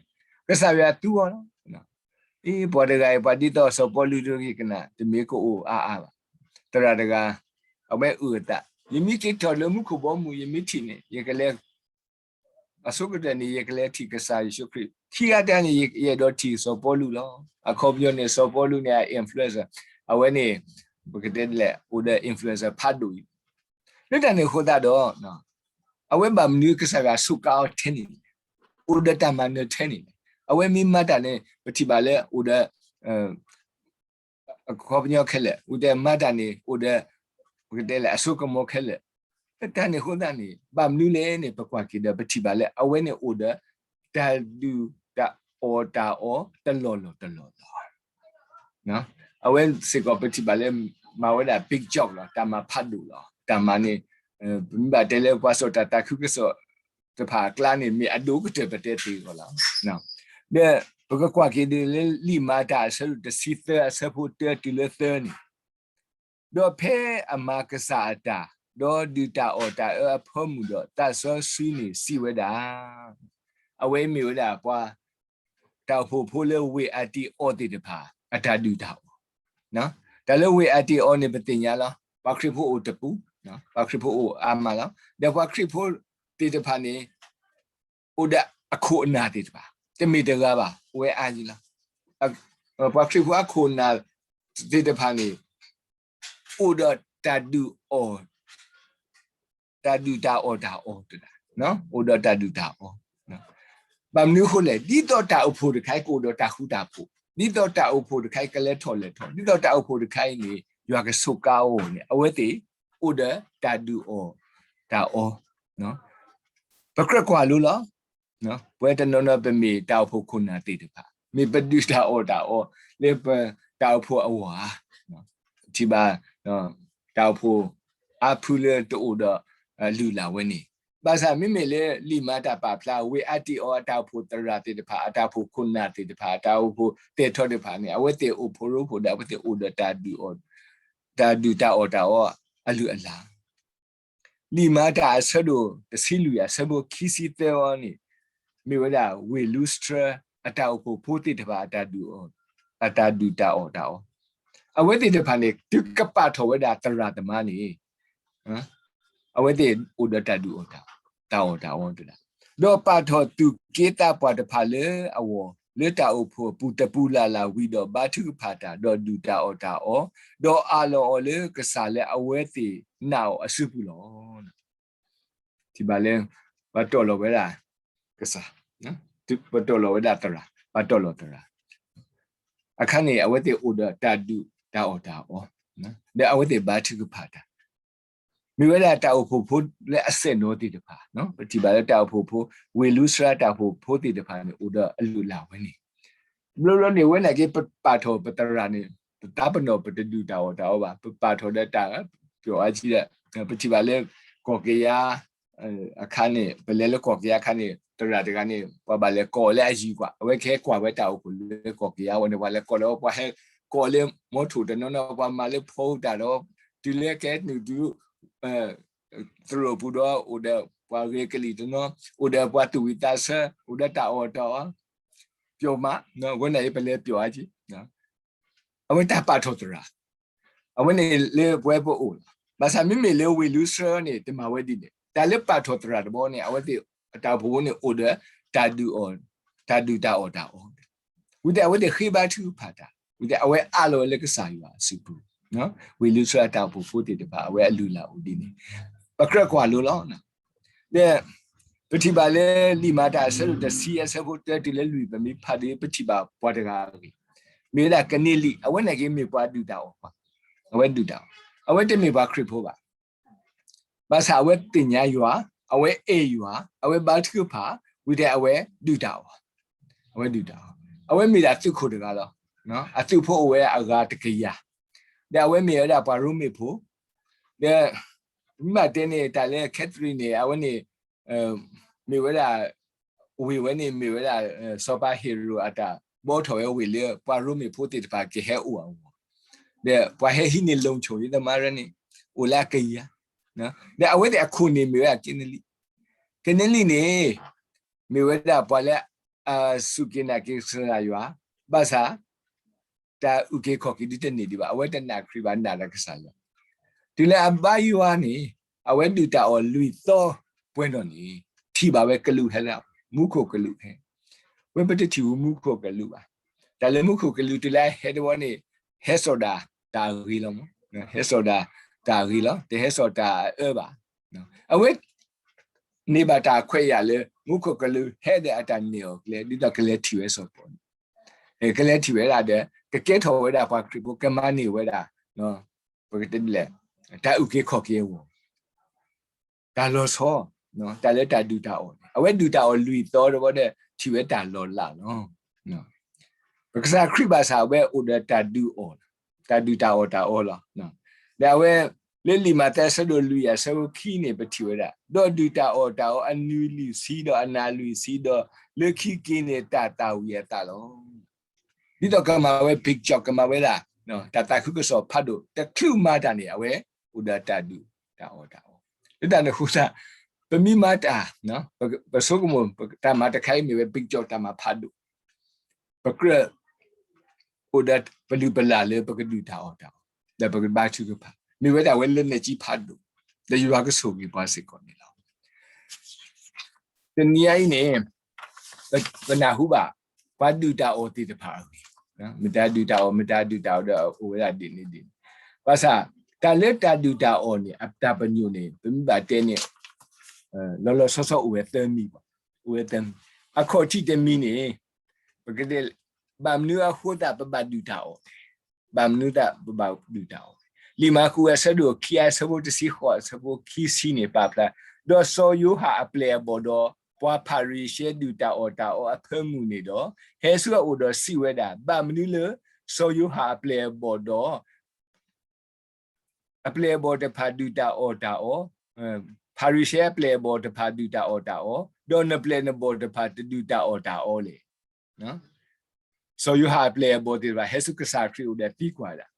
ကစၢ်ယွၤသူအီၤလီၤ. အ့ ပှၤတဂၤအံၤ ပှၤဒ်သိးစီၤပီလူးတဂ့ၤကနၣ် တမ့ၢ်ကအိၣ်အါအါဘၣ်. သရၣ်တဂၤ အဝဲအုၣ်အသး, ယမ့ၢ်က့ၤထီၣ်လၢမူခိၣ်ဘီမုၢ် ယမ့ၢ်ထံၣ်န့ၣ် ယကလဲၤ အဆိကတၢၢ်န့ၣ် ယကလဲၤထံၣ်ကစၢ်ယ့ၣ်ၡူးခရံာ်, ခံဂၤတဂၤန့ၣ် ယအဲၣ်ဒိးထံၣ်စီၤပီလူးလီၤ. အခီပညီန့ၣ် စီၤပီလူးန့ၣ် အ influencer အဝဲန့ၣ် ပကတဲလဲၣ် အိၣ်ဒီး influencer ဖးဒိၣ်အံၤ, လၢတၢ်န့ၣ်အဃိသတးဒီး အဝဲဘၣ်မနုၤကစၢ်ယွၤစူးကါအီၤထဲန့ၣ်လဲၣ်, အိၣ်ဒီးတၢ်မၤနၢၤထဲန့ၣ်လဲၣ်. အဝဲမ့ၢ်မၤတၢ်န့ၣ် ပထံၣ်ဘၣ်လၢအိၣ်ဒီး အခီပညီခဲလၢာ်, အိၣ်ဒီးမၤတၢ်န့ၣ် အိၣ်ဒီး ပကတဲလဲၣ်အစိကမီၤခဲလၢာ်, တၢ်န့ၣ်အဃိသတးန့ၣ် ဘၣ်မနုၤလဲၣ်န့ၣ် ပကွၢ်က့ၤဒီး ပထံၣ်ဘၣ်လၢအဝဲန့ၣ်အိၣ်ဒီး တၢ်ဒုၣ်တၢ်အီၣ်တၢ်အီတလီၢ်လီၢ်တလီၢ်လီၢ် အဝဲစ့ၢ်ကီးပထံၣ်ဘၣ်လၢ မၤဝဲဒၣ် big job လီၤ, တၢ်မၤဖးဒိၣ်လီၤ. တၢ်မၤန့ၣ် ပမ့ၢ်ဘၣ်တဲလၢပှၤစိာ်တၢ်သးခုကစီၣ်တဖၣ်အကျါန့ၣ် မ့ၢ်အဒိၣ်ကတၢၢ်ပတဲသ့အဂီၢ်လီၤ. ဒီးပကကွၢ်က့ၤဒ်လၢလံာ်မၤတၢ်အဆၢဒိၣ်တဆံသၢအဆၢဖိတၢတုၤလၢသၢန့ၣ်, ဒီးဖဲအမၤကစၢ်အတၢ်, ဒီးဒုၣ်တၢ်အီၣ်တၢ်အၢအဖၢမုၢ်ဒီး သးစီဆှံန့ၣ်စံးဝဲဒၣ်, အဝဲမ့ၢ်ဝဲဒၣ်ပှၤ တၢ်အိၣ်ဖှိၣ်ဖိလၢဝ့ၢ်အါတံအီၤသ့ၣ်တဖၣ် အတၢ်ဒုၣ်တၢ်အီၣ်, တၢ်လၢဝ့ၢ်အါတံအီၤန့ၣ် ပသ့ၣ်ညါလီၤ. ပှၤခရံာ်ဖိအိၣ်တပူၤ, ပှၤခရံာ်ဖိအိၣ်အါမးလီၤ. ဒီးပှၤခရံာ်ဖိသ့ၣ်တဖၣ်န့ၣ် အိၣ်ဒီးအခိၣ်အနၢ်သ့ၣ်တဖၣ် တမ့ၢ်တဂၤဘၣ်, အိၣ်ဝဲအါယံၤလီၤ. ပှၤခရံာ်ဖိအခိၣ်အနၢ်သ့ၣ်တဖၣ်န့ၣ် အိၣ်ဒီးတၢ်ဒုၣ်အီၣ် တၢ်ဒုၣ်တၢ်အီၣ်တၢ်အီတဒၣ်, အိၣ်ဒီးတၢ်ဒုၣ်တၢ်အီ, ဘၣ်မနုၤအဃိလဲၣ်, ဒ်သိးတၢ်အိၣ်ဖှိၣ်တခါအံၤကအိၣ်ဒီးတၢ်ဃူတၢ်ဖိး, ဒ်သိးတၢ်အိၣ်ဖှိၣ်တခါအံၤကလဲၤထီၣ်လဲၤထီ, ဒ်သိးတၢ်အိၣ်ဖှိၣ်တခါအံၤန့ၣ် ယွၤကဆိးကါအီၤန့ၣ် အဝဲသ့ၣ်အိၣ်ဒီးတၢ်ဒုၣ်အီၣ်တၢ်အီ, ပကြၢးကွၢ်လိလီၤ. ပဝဲတနီၤနီၤပမ့ၢ်တၢ်အိၣ်ဖှိၣ်ခိၣ်နၢ်သ့ၣ်တဖၣ်, မ့ၢ်ပဒုၣ်တၢ်အီၣ်တၢ်အီလၢပတၢ်အိၣ်ဖှိၣ်အဂီၢ်ဧါ, ထံၣ်ဘၣ် တၢ်အိၣ်ဖှိၣ်အါဖုလၢတအိၣ်ဒီးလုၢ်လၢ်ဝဲန့ၣ်, ဘၣ်ဆၣ်မ့မ့ၢ်လၢလံာ်မၤတၢ်ပာ်ဖျါ ဝ့ၢ်အါတ့ၢ်အီၤအတၢ်အိၣ်ဖှိၣ်သရၣ်သ့ၣ်တဖၣ်, အတၢ်အိၣ်ဖှိၣ်ခိၣ်နၢ်သ့ၣ်တဖၣ်, အတၢ်အိၣ်ဖှိၣ်သဲးထီၣ်တဖၣ်န့ၣ် အဝဲသ့ၣ်အိၣ်ဖှိၣ်ရိဖှိၣ်ဒီးအဝဲသ့ၣ်အိၣ်ဒီးတၢ်ဒုၣ်အီၣ်, တၢ်ဒုၣ်တၢ်အီၣ်တၢ်အီအလုၢ်အလၢ် လံာ်မၤတၢ်အဆၢဒိၣ်တဆံလွံၢ်အဆၢဖိခံဆံသၢအံၤန့ၣ်, မ့ၢ်ဝဲဒၣ်ဝ့ၢ်လူစထြၢအတၢ်အိၣ်ဖှိၣ်ဖိသ့ၣ်တဖၣ် အတၢ်ဒုၣ်တၢ်အီၣ်တၢ်အီ, အဝဲသ့ၣ်တဖၣ်န့ၣ် တုၤကပာ်ထီၣ်ဝဲဒၣ်သရၣ်သမါန့ၣ်, အဝဲသ့ၣ်အိၣ်ဒီးတၢ်ဒုၣ်အီၣ်တၢ်အီၣ်တၢ်အီတဒၣ်, ဒီးပာ်ထီၣ်သူၣ်က့သးပှၢ်တဖၣ်လၢအဂီၢ် လၢတၢ်အိၣ်ဖှိၣ်အပူၤတပူၤလၢ်လၢ်ဝံၤဒီး ဘါထုကဖၣ်တၢ် ဒီးဒုၣ်တၢ်အီၣ်တၢ်အီ, ဒီးအးလီၤအီၤလၢကစၢ်လၢအဝဲသ့ၣ်နာ်အီၤအစုပူၤလီၤ. ထံၣ်ဘၣ်လၢ ပှၤတီၢ်လီၤဝဲဒၣ်ကစၢ်, ပှၤတီၢ်လီၤဝဲဒၣ်သရၣ်, ပှၤတီၢ်လီၤသရၣ်, အခါန့ၣ် အဝဲသ့ၣ်အိၣ်ဒီးတၢ်ဒုၣ်တၢ်အီၣ်တၢ်အီ, ဒီးအဝဲသ့ၣ်ဘါထုကဖၣ်တၢ် မ့ၢ်ဝဲဒၣ်တၢ်အိၣ်ဖှိၣ်ဖိလၢအစဲၣ်နီၤသ့ၣ်တဖၣ်, ပထံၣ်ဘၣ်လၢတၢ်အိၣ်ဖှိၣ်ဖိ, ဝ့ၢ်လူစထြၢတၢ်အိၣ်ဖှိၣ်ဖိသ့ၣ်တဖၣ်န့ၣ် အိၣ်ဒီးအလုၢ်အလၢ်ဝဲန့ၣ်, ဘျီဘျီန့ၣ် ဝဲန့ၣ်က့ ပပာ်ထီၣ်ပသရၣ်န့ၣ် ပသးပ့ၤနီၣ်ပတဒုၣ်တၢ်အီၣ်တၢ်အီဘၣ်, ပပာ်ထီၣ်ဒီးတၢ်ပျီအါကံဒီး, ပထံၣ်ဘၣ်လၢကီၢ်ကယၤ အခါန့ၣ် ပလဲၤလၢကီၢ်ကယၤအခါန့ၣ် သရၣ်တဂၤန့ၣ် ပှၤဘၣ်လဲၤကိးအီၤလၢအယံၤကွၢ်, အဝဲကဟဲကွၢ်ဝဲတၢ်အိၣ်ဖှိၣ်လၢကီၢ်ကယၤဝဲန့ၣ် ပှၤလဲၤကိးလၢ ပှၤဟဲကိးလၢမီထိၣ်တနီၤနီၤ ပှၤမၤလၢဖီတၢ်ဒီး တုၤလၢကဲနုာ်တုၤ သရိာ်ပူၤဒီး အိၣ်ဒီးပှၤဂ့ၤကလံၣ်တနီၤ, အိၣ်ဒီးပှၤသူၣ်ဝံၣ်သးဆၢ, အိၣ်ဒီးတၢ်အီၣ်တၢ်အီ, ပျီမး, ဝဲန့ၣ်အံၤပလဲၤပျီအါကံ အဝဲတၢ်ပာ်ထီၣ်သရၣ်, အဝဲန့ၣ်လၢပဝဲပအိၣ်လီၤ. ဘၣ်ဆၣ်မ့မ့ၢ်လၢဝ့ၢ်လူစထြၢန့ၣ် တမၤဝဲဒ်န့ၣ်, တၢ်လၢပာ်ထီၣ်သရၣ်တဘျီန့ၣ် အဝဲသ့ၣ်အတၢ်အိၣ်ဖှိၣ်ဖိန့ၣ် အိၣ်ဒီးတၢ်ဒုၣ်အီၣ်, တၢ်ဒုၣ်တၢ်အီၣ်တၢ်အီ, ဝံၤဒီးအဝဲသ့ၣ်ဃ့ဘါထုကဖၣ်တၢ်, ဝံၤဒီးအဝဲအးလီၤဝဲလၢကစၢ်ယွၤအစုပူၤ, ဝ့ၢ်လူစထြၢအတၢ်အိၣ်ဖှိၣ်ဖိသ့ၣ်တဖၣ် အဝဲအလုၢ်အလၢ်အိၣ်ဒ်န့ၣ်, ပကြၢးကွၢ်လိလီၤ. ဒီး ပထံၣ်ဘၣ်လၢလံာ်မၤတၢ်အဆၢဒိၣ်တဆံအဆၢဖိတၢတုၤလၢလွံၢ် ပမ့ၢ်ဖးဒီး ပထံၣ်ဘၣ်ပှၤတဂၤအဂ့ၢ်, မ့ၢ်ဝဲဒၣ်ကန့လံ, အဝဲန့ၣ်က့မ့ၢ်ပှၤဒုၣ်တၢ်အီၣ်, အဝဲဒုၣ်တၢ်အီၣ်, အဝဲတမ့ၢ်ပှၤခရံာ်ဖိဘၣ်. ဘၣ်ဆၣ်အဝဲသ့ၣ်ညါယွၤ, အဝဲအဲၣ်ယွၤ, အဝဲဘါထုကဖၣ်, ဝံၤဒီးအဝဲဒုၣ်တၢ်အီၣ်, အဝဲဒုၣ်တၢ်အီၣ်, အဝဲမ့ၢ်ဒၣ်သုးခိၣ်တဂၤလီၤ. အသုးဖိအိၣ်ဝဲအဂၤတကယၤ, ဒီးအဝဲမ့ၢ်ဝဲဒၣ်ပှၤရိမ့ၤဖိ, ဒီး မ့ၢ်ဘၣ်တဲန့ၣ် တၢ်လၢ Catherine န့ၣ် အဝဲန့ၣ် မ့ၢ်ဝဲဒၣ် ဝ့ၢ်ဝဲန့ၣ် မ့ၢ်ဝဲဒၣ် စီၤပၤဟ့ရိၣ်အတၢ်ဘှီထီၣ်ဝဲဝ့ၢ်လၢ ပှၤရိမ့ၤဖိသ့ၣ်တဖၣ်ကဟဲအိၣ်အဂီၢ်, ဒီးပှၤဟဲဟံးန့ၢ် လိၤဆိၣ် ယသးမၤရၢန့ၣ် အိၣ်လၢအကယၤ, ဒီးအဝဲသ့ၣ်အခိၣ်န့ၣ်မ့ၢ်ဝဲဒၣ်ကန့လံ, ကန့လံန့ၣ် မ့ၢ်ဝဲဒၣ်ပှၤလၢ အစူၢ်က့ၤနာ်က့ၤကစၢ်ယွၤ, ဘၣ်ဆၣ် တၢ်အုၣ်က့ၤခီၣ်က့ၤဒုတန့ၢ်ဒံးဘၣ်, အဝဲတနာ်ခရံာ်ဘၣ် နာ်ဒီးကစၢ်ယွၤ, တုၤလၢအဘါယွၤန့ၣ် အဝဲဒုၣ်တၢ်အီၣ်လွံၢ်သီပှဲၤနီၣ်န့ၣ် ထံၣ်ဘၣ်ဝဲကလူးဟဲလၢ မူခိၣ်ကလူးဟဲ, ဝဲပတထံၣ်ဝဲမူခိၣ်ကလူးဘၣ်, တၢ်လၢမူခိၣ်ကလူးတုၤလၢအဟဲတဝီန့ၣ် ဟဲစိာ်ဒၣ်တၢ်အဂ့ၤလီၤ, ဟဲစိာ်ဒၣ်တၢ်အဂ့ၤလီၤ, တဟဲစိာ်တၢ်အအၢဘၣ်, အဝဲ န့ၢ်ဘၣ်တၢ်ခွဲးယာ်လၢ မူခိၣ်ကလူးဟဲဒီးအတၢ်နဲၣ်အီၤကျဲ ဒ်သိးကလဲၤထံၣ်ဝဲစီၤပီလူး, ကလဲၤထံၣ်ဝဲဒၣ်ဒီး ကကဲထီၣ်ဝဲဒၣ်ပှၤခရံာ်ဖိ ကမၤန့ၢ်ဝဲဒၣ် ပကတဲဒ်လဲၣ် တၢ်အုၣ်က့ၤခီၣ်က့ၤအဂီၢ်, တၢ်လီၤဆီ, တၢ်လၢတၢ်ဒုၣ်တၢ်အီၣ်န့ၣ် အဝဲဒုၣ်တၢ်အီၣ်လွံၢ်သီတဝီဒီး ထံၣ်ဝဲတၢ်လီၤလးလီၤ. ပကစၢ်ခရံာ်ဘၣ်ဆၣ် အဝဲအိၣ်ဒီးတၢ်ဒုၣ်အီၣ်, တၢ်ဒုၣ်တၢ်အီၣ်တၢ်အီလီၤ. ဒီးအဝဲ လၢလံာ်မးသဲအဆၢဒိၣ်လွံၢ်အဆၢဖိခံန့ၣ် ပထံၣ်ဝဲဒၣ်, ဒီးဒုၣ်တၢ်အီၣ်တၢ်အီအနုာ်လွံၢ်ဆံ ဒီးအနၢ်လွံၢ်ဆံ ဒီးလၢခံက့ၤန့ၣ် တၢ်သၣ်ဝံၤအသးလီၤ. ဒ်သိးကမၤဝဲ big job ကမၤဝဲဒၣ် တၢ်သးခုကစီၣ်ဖးဒိၣ် တချုးမၤတၢ်န့ၣ် အဝဲအိၣ်ဒီးတၢ်ဒုၣ်တၢ်အီၣ်တၢ်အီ, လၢတၢ်န့ၣ်အဃိသတး ပမ့ၢ်မၤတၢ် ပဆိကမိၣ် တၢ်မၤတခါအံၤမ့ၢ်ဝဲ big job တၢ်မၤဖးဒိၣ်, ပကြၢး အိၣ်ဒီးပလုၢ်ပလၢ်လၢပကဒုၣ်တၢ်အီၣ်တၢ်အီ, ဒီးပကဘါထုကဖၣ်, မ့ၢ်ဝဲဒၣ်ဝဲလၢနဲၣ်ကၠံဖးဒိၣ်, ဒီးယွၤကဆိၣ်ဂ့ၤပှၤစ့ၢ်ကီးန့ၣ်လီၤ. တနံၤအံၤန့ၣ် ပနၢ်ဟူဘၣ် ပှၤဒုၣ်တၢ်အီၣ်သ့ၣ်တဖၣ်အဂ့ၢ်, မတၤဒုၣ်တၢ်အီၣ် မတၤဒုၣ်တၢ်အီၣ်ဒီးအိၣ်ဝဲဒၣ်ဒ်န့ၣ်ဒ်န့ၣ်, ဘၣ်ဆၣ် တၢ်လၢတၢ်ဒုၣ်တၢ်အီၣ်န့ၣ် အတၢ်ပညိၣ်န့ၣ် ပမ့ၢ်ဘၣ်တဲန့ၣ် လီၤလီၤဆီဆီအိၣ်ဝဲသၢမံၤဘၣ်, အိၣ်ဝဲသၢမံၤ, အခီၣ်ထံးတမံၤန့ၣ် ပကတဲ ဘၣ်မနုၤအဃိသတးပဘၣ်ဒုၣ်တၢ်အီၣ်, ဘၣ်မနုၤသတးပဘၣ်ဒုၣ်တၢ်အီၣ်, လံာ်မၢ်ကူးအဆၢဒိၣ်ခံအဆၢဖိတဆံဃိးအဆၢဖိခံဆံန့ၣ် ပာ်ဖျါ, ဒီးစီၤယိၤဟၣ်အပျဲၢ်အဘီၣ်ဒီး ပှၤဖၤရံၤၡဲဒုၣ်တၢ်အီၣ်တၢ်အီအဖၢမုၢ်န့ၣ်ဒီး ဟဲဆူအအိၣ်ဒီးစံးဝဲဒၣ်, ဘၣ်မနုၤလၢ စီၤယိၤဟၣ်အပျဲၢ်အဘီၣ်ဒီး အပျဲၢ်အဘီၣ်တဖၣ်ဒုၣ်တၢ်အီၣ်တၢ်အီ, ဖၤရံၤၡဲအပျဲၢ်အဘီၣ်တဖၣ်ဒုၣ်တၢ်အီၣ်တၢ်အီ, ဒီးနပျဲၢ်နဘီၣ်တဖၣ်တဒုၣ်တၢ်အီၣ်တၢ်အီလဲၣ်. စီၤယိၤဟၣ်အပျဲၢ်အဘီၣ်သ့ၣ်တဖၣ် ဟဲဆူကစၢ်ခရံာ်အိၣ်ဒီးသံကွၢ်ဒၣ်,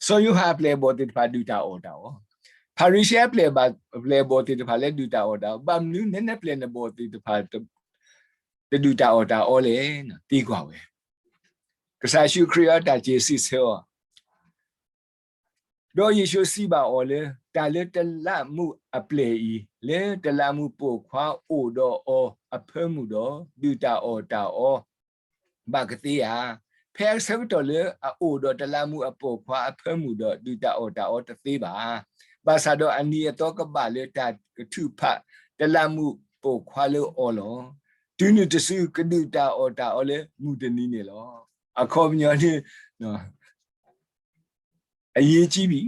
စီၤယိၤဟၣ်အပျဲၢ်အဘီၣ်သ့ၣ်တဖၣ်ဒုၣ်တၢ်အီၣ်တၢ်အီ, ဖၤရံၤၡဲအပျဲၢ်အဘီၣ်သ့ၣ်တဖၣ်လၢဒုၣ်တၢ်အီၣ်တၢ်အီ, ဘၣ်မနုၤနနပျဲၢ်နဘီၣ်သ့ၣ်တဖၣ် တဒုၣ်တၢ်အီၣ်တၢ်အီလဲၣ်, သံကွၢ်ဝဲ, ကစၢ်ယ့ၣ်ၡူးခရံာ်အတၢ်စံးဆၢအီၤ ဒီးယ့ၣ်ၡူးစံးဘၣ်အီၤလၢ တၢ်လၢတလးမူးအပျဲၢ်အံၤ လၢတလးမူးပိာ်ခွါအိၣ်ဒီးအီၤအဖၢမုၢ်ဒီး ဒုၣ်တၢ်အီၣ်တၢ်အီ ဘၣ်ကသ့ဧါ. ဖဲအဆၢကတီၢ်လၢအအိၣ်ဒီးတလးမူးအပိာ်ခွါအဖၢမုၢ်ဒီး ဒုၣ်တၢ်အီၣ်တၢ်အီတသ့ဘၣ်. ဘၣ်ဆၣ်ဒီးအနံၤအသီကဘၣ်လၢတၢ်ကထုးဖးတလးမူးပိာ်ခွါလၢအီၤလီၤ. တုၤနုၤတစုကဒုၣ်တၢ်အီၣ်တၢ်အီလၢမုၢ်တနံၤန့ၣ်လီၤ. အခီပညီန့ၣ် အရေးကြီးပြီ,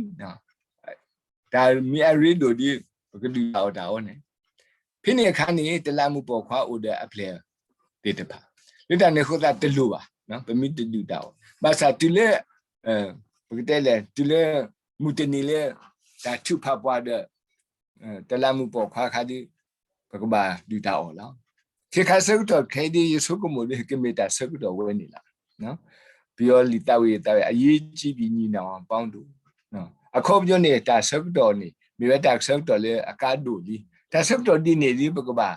တၢ်မ့ၢ်အရ့ဒိၣ်ဒ် ပကဒုၣ်တၢ်အီၣ်တၢ်အီန့ၣ်, ဖဲန့ၣ်အခါန့ၣ် တလးမူးပိာ်ခွါအိၣ်ဒီးအပျဲၢ်သ့ၣ်တဖၣ်, လၢတၢ်န့ၣ်အဃိသတးတလိၣ်ဘၣ်, ပမ့ၢ်တဒုၣ်တၢ်အီၣ်, ဘၣ်ဆၣ်တုၤလၢ ပကတဲလဲၣ် တုၤလၢမုၢ်တနံၤလၢ တၢ်ထုးဖးပှၤဒီး တလးမူးပိာ်ခွါခါဒီး ပကဘၣ်ဒုၣ်တၢ်အီၣ်လီၤ. ခဲခါဆၢကတီၢ်ခဲအံၤဒ်ယဆိကမိၣ်ဒီး ကမ့ၢ်တၢ်ဆၢကတီၢ်ဝဲန့ၣ်လီၤ. ပယီၤလံာ်သးဝံၣ်အသးဝံၣ် အရေးကြီးပြီညီနောင်ပေါင်းတို့, အခီပညီန့ၣ် တၢ်ဆၢကတီၢ်န့ၣ် မ့ၢ်ဝဲတၢ်ဆၢကတီၢ်လၢအကါဒိၣ်လံ. တၢ်ဆၢကတီၢ်ဒ်န့ၣ်ဒီး ပကဘၣ်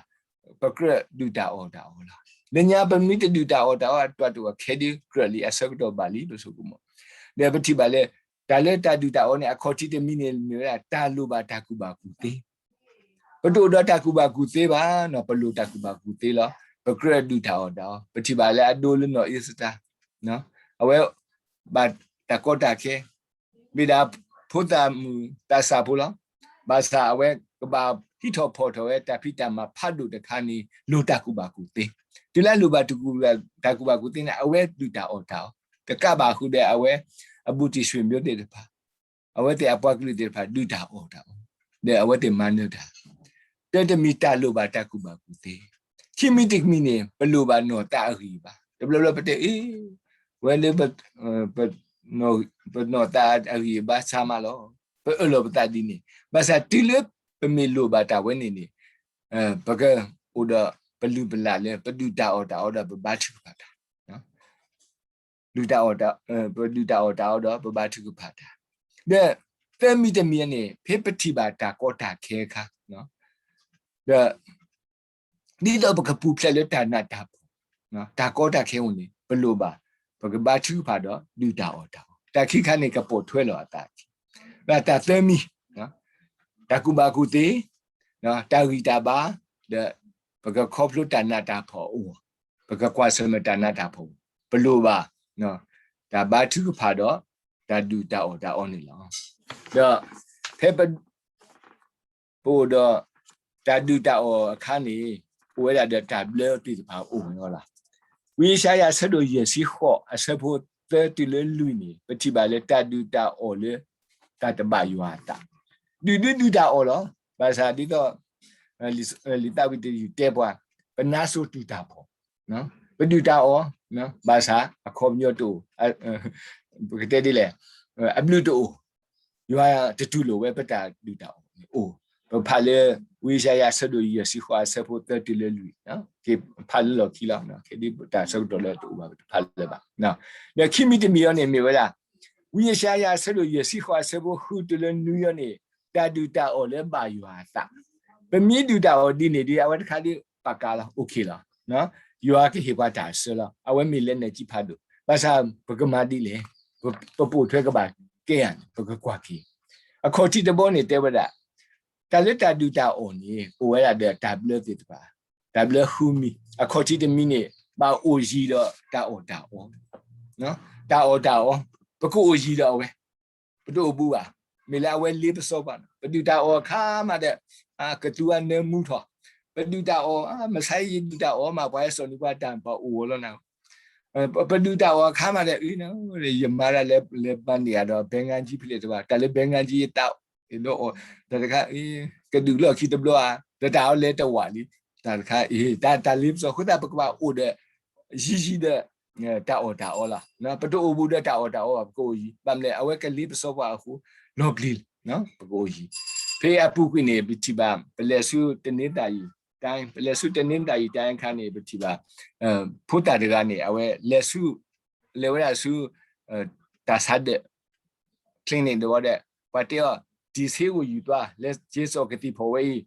ပကြၢးဒုၣ်တၢ်အီၣ်တၢ်အီလီၤ. လၢညါပမ့ၢ်တဒုၣ်တၢ်အီၣ်တၢ်အီ အတၢ်တိာ်အီၤခဲဒုးကြၢးလံ အဆၢကတီၢ်ဘၣ်လံ ပဆိကမိၣ်, ဒီးပထံၣ်ဘၣ်လၢ တၢ်လၢတၢ်ဒုၣ်တၢ်အီန့ၣ် အခီၣ်ထံးတမံၤန့ၣ် မ့ၢ်ဝဲဒၣ်တၢ်လိၣ်ဘၣ်တၢ်ကူၣ်ဘၣ်ကူၣ်သ့, ပတအိၣ်ဒီးတၢ်ကူၣ်ဘၣ်ကူၣ်သ့ဘၣ်, ပလိၣ်တၢ်ကူၣ်ဘၣ်ကူၣ်သ့လီၤ. ပကြၢးဒုၣ်တၢ်အီၣ်တၢ်အီ, ပထံၣ်ဘၣ်လၢအဒိလၢနီၢ်အ့ၤစတၢ်, အဝဲ ဘၣ်တၢ်ကီတၢ်ခဲ, မ့ၢ်ဒၣ်ဖိသၣ်မုၣ်သးစၢ်ဖိလီၤ. ဘၣ်ဆၣ်အဝဲကဘၣ်ဟံးထီၣ်ဖီၣ်ထီၣ်ဝဲတၢ်ဖံးတၢ်မၤဖးဒိၣ်တခါန့ၣ် လိၣ်တၢ်ကူၣ်ဘၣ်ကူၣ်သ့, တုၤလၢအလိၣ်ဘၣ်တၢ်ကူၣ်ဘၣ်ကူၣ်သ့န့ၣ် အဝဲဒုၣ်တၢ်အီၣ်တၢ်အီ, တကးဘၣ်ဃုာ်ဒီးအဝဲ အဘူးတံၢ်ဆွေမျိုးသ့ၣ်တဖၣ်, အဝဲသ့ၣ်အပှၤကလုာ်သ့ၣ်တဖၣ် ဒုၣ်တၢ်အီၣ်တၢ်အီ, ဒီးအဝဲသ့ၣ်မၤနၢၤတၢ်, တၢ်တမံၤတၢ်လိၣ်ဘၣ်တၢ်ကူၣ်ဘၣ်ကူၣ်သ့, ခံမံၤတမံၤန့ၣ် ပလိၣ်ဘၣ်နီၢ်သးအဂံၢ်အဘါ, တဘျီဘျီပတဲအ့ၣ် ဝဲလၢ ပနီၢ်သးအဂံၢ်အဘါဆါမးလီၤ. ပအၢၣ်လီၤပသးဒ်န့ၣ်, ဘၣ်ဆၣ်တုၤလၢပမ့ၢ်လိၣ်ဘၣ်တၢ်ဝဲန့ၣ်န့ၣ် ပကအိၣ်ဒီးပလုၢ်ပလၢ်လၢ ပဒုၣ်တၢ်အီၣ်တၢ်အီဒီးပဘါထုကဖၣ်တၢ်, ဒုၣ်တၢ်အီၣ်တၢ်, ပဒုၣ်တၢ်အီၣ်တၢ်အီဒီးပဘါထုကဖၣ်တၢ်, ဒီးသၢမံၤတမံၤန့ၣ် ဖဲပထံၣ်ဘၣ်တၢ်ကီတၢ်ခဲအခါ, ဒီး ဒ်သိးပကပူၤဖျဲးလၢတၢ်နးတၢ်ဖှီၣ်, တၢ်ကီတၢ်ခဲအံၤန့ၣ် ပလိၣ်ဘၣ် ပကဘါထုကဖၣ်ဒီးဒုၣ်တၢ်အီၣ်တၢ်အီ, တၢ်ခံခါန့ၣ် ကပိာ်ထွဲလီၤအသး, တၢ်သၢမံၤ, တၢ်ကူၣ်ဘၣ်ကူၣ်သ့, တၢ်ဂံၢ်တၢ်ဘါ, ဒီးပကခီဖျိတၢ်နးတၢ်ဖှီၣ်အဂီၢ်, ပကကွၢ်ဆၢၣ်မဲာ်တၢ်နးတၢ်ဖှီၣ်, ပလိၣ်ဘၣ် တၢ်ဘါထုကဖၣ်ဒီး တၢ်ဒုၣ်တၢ်အီၣ်တၢ်အီန့ၣ်လီၤ. ဒီးဖဲပ ပအိၣ်ဒီးတၢ်ဒုၣ်တၢ်အီၣ်အခါန့ၣ် အိၣ်ဝဲဒၣ်ဒီးတၢ်ဘျၢသ့ၣ်တဖၣ်အိၣ်ဝဲလီၤ. ဝံယၡါယၤအဆၢဒိၣ်ယဲၢ်ဆံဃိး အဆၢဖိသၢတုၤလၢလွံၢ်န့ၣ် ပထံၣ်ဘၣ်လၢတၢ်ဒုၣ်တၢ်အီၣ်လၢတၢ်တဘၣ်ယွၤအသး, ဒုၣ်ဒုဒုၣ်တၢ်အီၣ်လီၤ. ဘၣ်ဆၣ်ဒ်သိး လံာ်သးဝံၣ်တယုၢ်တဲပှၤ, ပနါစိၤတူၢ်တၢ်ဖှီၣ်, ပဒုၣ်တၢ်အီၣ်, ဘၣ်ဆၣ်အခီပညီတအိၣ်, ပကတဲဒ်လဲၣ်, အဘျုးတအိၣ်, ယွၤတတူၢ်လိာ်ဝဲပတၢ်ဒုၣ်တၢ်အီၣ်န့ၣ်အိၣ်, ပဖးလၢ ဝံယၡါယၤအဆၢဒိၣ်ယဲၢ်ဆံဃိးအဆၢဖိသၢတုၤလၢလွံၢ်, ဖးလၢလီၢ်ခံလီၤ, ခဲဒ်ပတၢ်ဆၢကတီၢ်လၢတအိၣ်ဘၣ် ပတဖးလၢၤဘၣ်. ဒီးခံမံၤတမံၤအံၤန့ၣ်မ့ၢ်ဝဲဒၣ် ဝံယၡါယၤအဆၢဒိၣ်ယဲၢ်ဆံဃိးအဆၢဖိဃုတုၤလၢနွံအံၤန့ၣ် တၢ်ဒုၣ်တၢ်အီၣ်လၢဘၣ်ယွၤအသး, ပမ့ၢ်ဒုၣ်တၢ်အီၣ်ဒ်န့ၣ်ဒီး အဝဲတခါဒီးပာ်ကါလီၤ okay လီၤ. ယွၤကဟ့ၣ်ပှၤတၢ်အဆၢလီၤ. အဝဲမ့ၢ်လဲၤနုာ်ကံဖးဒိၣ်, ဘၣ်ဆၣ်ပကမၤဒ်လဲၣ်, ပပိာ်ထွဲကဘၣ်ကဲဧါန့ၣ် ပကကွၢ်က့ၤ. အခီၣ်ထံးတဘီန့ၣ်တဲဝဲဒၣ် တၢ်လၢတၢ်ဒုၣ်တၢ်အီၣ်န့ၣ် အိၣ်ဝဲဒၣ်ဒီးတၢ်ဘျၢသ့ၣ်တဖၣ်, တၢ်ဘျၢဃုမံၤ, အခီၣ်ထံးတမံၤန့ၣ် ဘၣ်အိၣ်ယံၤဒီးတၢ်အီၣ်တၢ်အီ, တၢ်အီၣ်တၢ်အီ, ပကအိၣ်ယံၤဒီးအဝဲ, ပတအိၣ်ဘူးဘၣ်. မ့ၢ်လၢအဝဲလ့ပစီပှၤန့ၣ် ပဒုၣ်တၢ်အီၣ်အခါမးဒီး ကသူအနၢမူထီၣ်, ပဒုၣ်တၢ်အီၣ်, မဆါယဒုၣ်တၢ်အီၣ်မး ပှၤဟဲစိာ်န့ၢ်ပှၤတၢ် ပှၤအိၣ်ဝဲလီၤနၤ, ပဒုၣ်တၢ်အီၣ်အခါမးဒီး အ ယမါဒၣ်လဲၤ လဲၤဘၣ်န့ၢ်ယၤဒီးဘဲငါကံဖဲလဲၣ်တဘၣ်, တၢ်လၢဘဲငါကံယတၢ်အီၣ်ဒီးအီၣ်, တၢ်တခါ ကဒုၣ်လီၢ်ခံတဘျီဧါ, တၢ်တၢ်အီၣ်လဲၤတဝးလံ, တၢ်တခါ တၢ် တၢ်လ့ပစီ အဃိသတး ပကဘၣ်အိၣ်ဒီး ယံာ်ယံာ်ဒီး တၢ်အီၣ်တၢ်အီလီၤ. ပတအိၣ်ဘူးဒီးတၢ်အီၣ်တၢ်အီဘၣ်, ပကအိၣ်ယံၤ, ဘၣ်မနုၤလဲၣ် အဝဲကလ့ပစီပှၤအဃိ လီၤပျံၤလီၤ, ပကအိၣ်ယံၤ. ဖဲအပူၤကွံာ်န့ၣ် ပထံၣ်ဘၣ် ပလဲၤဆူတနင်္သာရီတိုင်း, ပလဲၤဆူတနင်္သာရီတိုင်းအခါန့ၣ် ပထံၣ်ဘၣ် ဖိသၣ်တဂၤန့ၣ် အဝဲလဲၤဆူ လဲၤဝဲဒၣ်ဆူ တၢ်ဆါဒၢး clinic ဒီးဝဲဒီး ပှၤတဲအီၤ ဒ်ဆေးရုံယူသွား, လဲၤက့ၤစိာ်ကသံၣ်ဖီၣ်ဝဲအံၤ,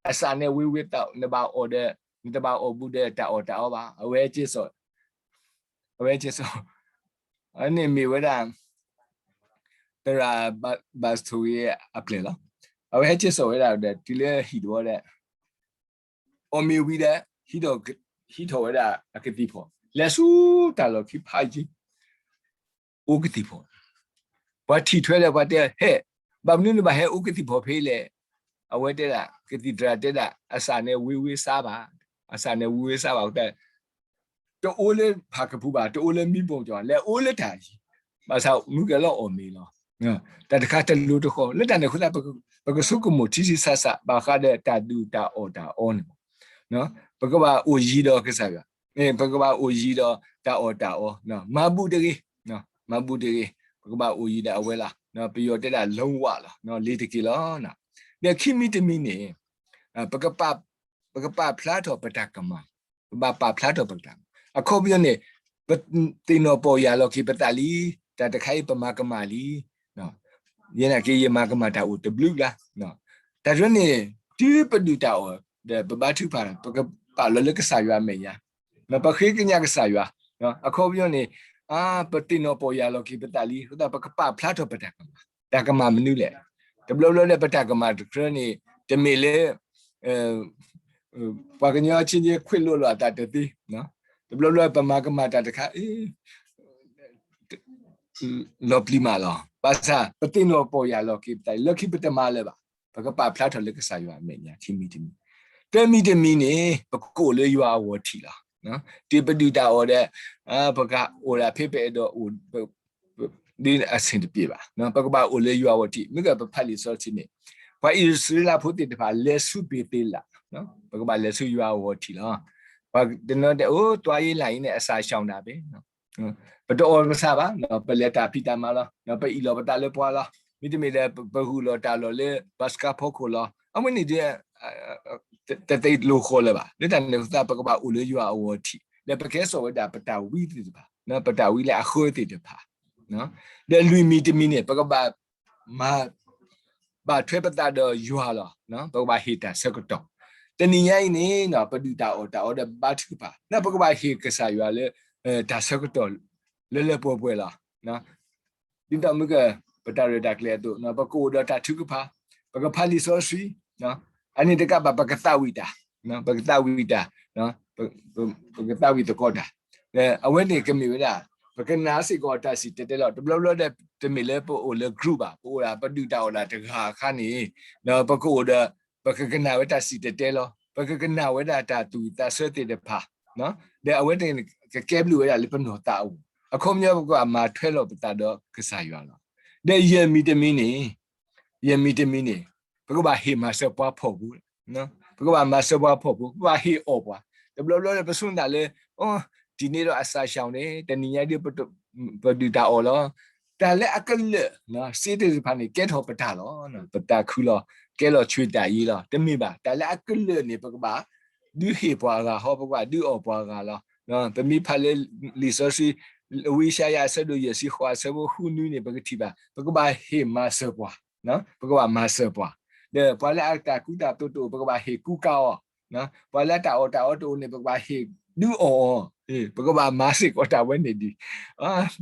အစးန့ၣ်ဝ့ဝ့သး နဘၣ်အီၣ်ဒီး နတဘၣ်အီၣ်ဘူးဒီးတၢ်အီၣ်တၢ်အီဘၣ်, အဝဲက့ၤစိာ် အဝဲက့ၤစိာ် အန့ၣ်မ့ၢ်ဝဲဒၣ် သရၣ်ဘၣ်စထိၣ်ဂ့ၤအပျဲၢ်လီၤ. အဝဲဟဲက့ၤစိာ်ဝဲဒၣ်ဒီး တုၤလၢဟံၣ်တဘျီဒီး အီၣ်မ့ၤဝံၤဒီး ဟံးထီၣ်ဝဲဒၣ်အကသံၣ်ဖီၣ်, လဲၤဆူတၢ်လီၢ်ခံဖးယံၤ အိၣ်ကသံၣ်ဖီၣ်, ပှၤထံၣ်ထွဲဒီးပှၤတဲ ဟဲ, ဘၣ်မနုၤနဘၣ်ဟဲအိၣ်ကသံၣ်ဖီၣ်ဖဲလဲၣ်. အဝဲတဲဒၣ် ကသံၣ်သရၣ်တဲဒၣ် အစးန့ၣ်ဝ့ဝ့စးဘၣ်, အစးန့ၣ်ဝ့ဝ့စးဘၣ်အဃိသတး တအိၣ်လၢဖးကပူၤဘၣ်, တအိၣ်လၢမံပူၤကီး, လဲၤအိၣ်လၢတၢ်ယံၤ, ဘၣ်ဆၣ်မုၢ်ကလီၤအီၣ်မ့ၤလီၤ. တၢ်တခါတလိၤတဃီၤ လၢတၢ်န့ၣ်အဃိသတး ပကဆိကမိၣ်ထံထံဆးဆး ဘၣ်ဃးဒီးတၢ်ဒုၣ်တၢ်အီၣ်တၢ်အီန့ၣ်, ပကဘၣ်အိၣ်ယံၤဒီးကစၢ်ယွၤ, ပကဘၣ်အိၣ်ယံၤဒီးတၢ်အီၣ်တၢ်အီ, မၤဘူၣ်တဂ့ၤ, မၤဘူၣ်တဂ့ၤ, ပကဘၣ်အိၣ်ယံၤဒီးအဝဲလီၤ. ပယီၤတဲဒၣ် လီဝးလီၤ, လ့ၤတက့ၤလီၤ. ဒီးခံမံၤတမံၤန့ၣ် ပကပာ်ဖျါထီၣ်ပတၢ်ကမၣ်, ပဘၣ်ပာ်ဖျါထီၣ်ပတၢ်ကမၣ်. အခီပညီန့ၣ် ပသ့ၣ်နီၣ်ပီၢ်ယၢ်လီၤက့ၤပသးလံ, တၢ်တခါအံၤပမၤကမၣ်လံ, ယဲနာ်က့ ယမၤကမၣ်တၢ်အိၣ်တဘျုးလါ, တၢ်တခါန့ၣ် တုၤပဒုၣ်တၢ်အီၣ်ဒီးပဘါထုကဖၣ် ပကပာ်လီၤလၢကစၢ်ယွၤအမဲာ်ညါ, ပဃ့ကညးကစၢ်ယွၤ, အခီပညီန့ၣ် ပသ့ၣ်နီၣ်ပီၢ်ယၢ်လီၤက့ၤပသးလံ, အဃိသတး ပကပာ်ဖျါထီၣ်ပတၢ်ကမၣ်, တၢ်ကမၣ်မနုၤလဲၣ်. တဘျီဘျီဒီး ပတၢ်ကမၣ်တခါန့ၣ် တမ့ၢ်လၢ ပှၤကညီအချင်းချင်း ခွင့်လွှတ် လိာ်အသးတသ့, တဘျီဘျီပမၤကမၣ်တၢ်တခါ လီၤပျံၤမးလီၤ. ဘၣ်ဆၣ် ပသ့ၣ်နီၣ်ပီၢ်ယၢ်လီၤက့ၤပသး လၢခံပတမၤလၢၤဘၣ်, ပကပာ်ဖျါထီၣ်လၢကစၢ်ယွၤအမဲာ်ညါ ခံမံၤတမံၤ, သၢမံၤတမံၤန့ၣ် ပကအိၣ်လၢယွၤအဂီၢ်ထံးလီၤ. တုၤပဒုၣ်တၢ်အီၣ်ဒီး ပကအိၣ်ဒၣ်ဖဲပအဲၣ်ဒိးအိၣ် ဒ်အဆင်တပြေဘၣ်, ပကဘၣ်အိၣ်လၢယွၤအဂီၢ်ထံး, မ့ၢ်ကပဖးလံာ်စီဆှံန့ၣ် ပှၤအံၣ်စရ့လးဖိသ့ၣ်တဖၣ် လဲၤဆူဘ့ၤသ့လး, ပကဘၣ်လဲၤဆူယွၤအဂီၢ်ထံးလီၤ. ပှၤတနီၤတဲ အိၣ် သွားရေးလာရေးနဲ့ အစာရှောင်တာပဲ, ပတအီၣ်ကစၢ်ဘၣ်, ပလဲၤတၢ်ဖံးတၢ်မၤလီၤ, ပအ့ၣ်လိာ်ပသးလၢပှၤလီၤ, မ့တမ့ၢ်ဒီး ပဂုာ်လီၤတၢ်လီၢ်လၢ ဘါစကၤဖီခိၣ်လီၤ, အဝဲန့ၣ်ဒီး တသ့လိၤဃီလၢၤဘၣ်. လၢတၢ်န့ၣ်အဃိသတး ပကဘၣ်အိၣ်လၢယွၤအဂီၢ်ထံး, ဒီးပကဟဲစိာ်ဝဲဒၣ်ပတၢ်ဝံသ့ၣ်တဖၣ်, ပတၢ်ဝံလၢအဃၢသ့ၣ်တဖၣ်, ဒီးလွံၢ်မံၤတမံၤန့ၣ် ပကဘၣ် မၤ ဘၣ်ထွဲပသးဒီးယွၤလီၤ. ပကဘၣ်ဟ့ၣ်တၢ်ဆၢကတီၢ်, တနံၤညါအံၤန့ၣ် ပဒုၣ်တၢ်အီၣ်တၢ်အီဒီးဘါထုကဖၣ်, ပကဘၣ်ဟ့ၣ်ကစၢ်ယွၤလၢ တၢ်ဆၢကတီၢ်လၢလၢပှဲၤပှဲၤလီၤ. ဒ်သိးမ့ၢ်က ပတၢ်ရဲၣ်တၢ်ကျဲၤအသိး ပကအိၣ်ဒီးတၢ်ထုကဖၣ်, ပကဖးလံာ်စီဆှံ, အန့ၣ်တကးဘၣ် ပကသးဝံၣ်တၢ်, ပကသးဝံၣ်တၢ်, ပကသးဝံၣ်သကိးတၢ်, အဝဲန့ၣ်ကမ့ၢ်ဝဲဒၣ် ပကနာ်စ့ၢ်ကီးတၢ်စံၣ်တဲၤတဲလီၤ. တဘျီဘျီဒီး တမ့ၢ်လၢပအိၣ်လၢ group ဘၣ်, ပအိၣ်ဒၣ်ပဒုၣ်တၢ်အီၣ်ဒၣ်တဂၤအခါန့ၣ် ပကအိၣ်ဒီး ပကကနၣ်ဝဲတၢ်စံၣ်တဲၤတဲလီၤ, ပကကနၣ်ဝဲဒၣ်တၢ်သူၣ်ဝံၣ်သးဆၢသ့ၣ်တဖၣ်, ဒီးအဝဲန့ၣ်ကကဲဘျုးဝဲဒၣ်လၢပနီၢ်သးအပူၤ, အခီပညီပကဘၣ်မၤထွဲလီၤပသးဒီးကစၢ်ယွၤလီၤ. ဒီးယဲၢ်မံၤတမံၤန့ၣ် ယဲၢ်မံၤတမံၤန့ၣ် ပကဘၣ်ဟ့ၣ်မၤစၢၤပှၤဖှီၣ်ဖိ, ပကဘၣ်မၤစၢၤပှၤဖှီၣ်ဖိ, ပကဘၣ်ဟ့ၣ်အီၣ်ပှၤ, တဘျီဘျီဒီး ပဆိကမိၣ်လၢ အိ ဒ်န့ၣ်ဒီး အစးရှောင်န့ၣ် တနံၤညါဒီး ပဒုၣ်တၢ်အီၣ်လီၤ. တၢ်လၢအကလၢာ် စ့သ့ၣ်တဖၣ်န့ၣ် ကဲထီၣ်ပတၢ်လီၤ, ပတၢ်ခုလီၤ, ကဲလီၤဆွ့ၣ်တၢ်အံၤလီၤ, တမ့ၢ်ဘၣ်. တၢ်လၢအကလၢာ်န့ၣ် ပကဘၣ်ဒုးဟ့ၣ်ပှၤအဂၤဟီ, ပကဘၣ်ဒုးအီၣ်ပှၤအဂၤလီၤ. ပမ့ၢ်ဖးလၢလံာ်စီဆှံ ဝံယၡါယၤအဆၢဒိၣ်ယဲၢ်ဆံဃိး အဆၢဖိဃုနွံန့ၣ် ပကထံၣ်ဘၣ် ပကဘၣ်ဟ့ၣ်မၤစၢၤပှၤ, ပကဘၣ်မၤစၢၤပှၤ, ဒီးပှၤလၢအတၢ်ကူတၢ်သိးတအိၣ် ပကဘၣ်ဟ့ၣ်ကူကါအီၤ, ပှၤလၢအတၢ်အီၣ်တၢ်အီတအိၣ်န့ၣ် ပကဘၣ်ဟ့ၣ်ဒုးအီၣ်အီၤ, ပကဘၣ်မၤစ့ၢ်ကီးတၢ်ဝဲန့ၣ်ဒံး.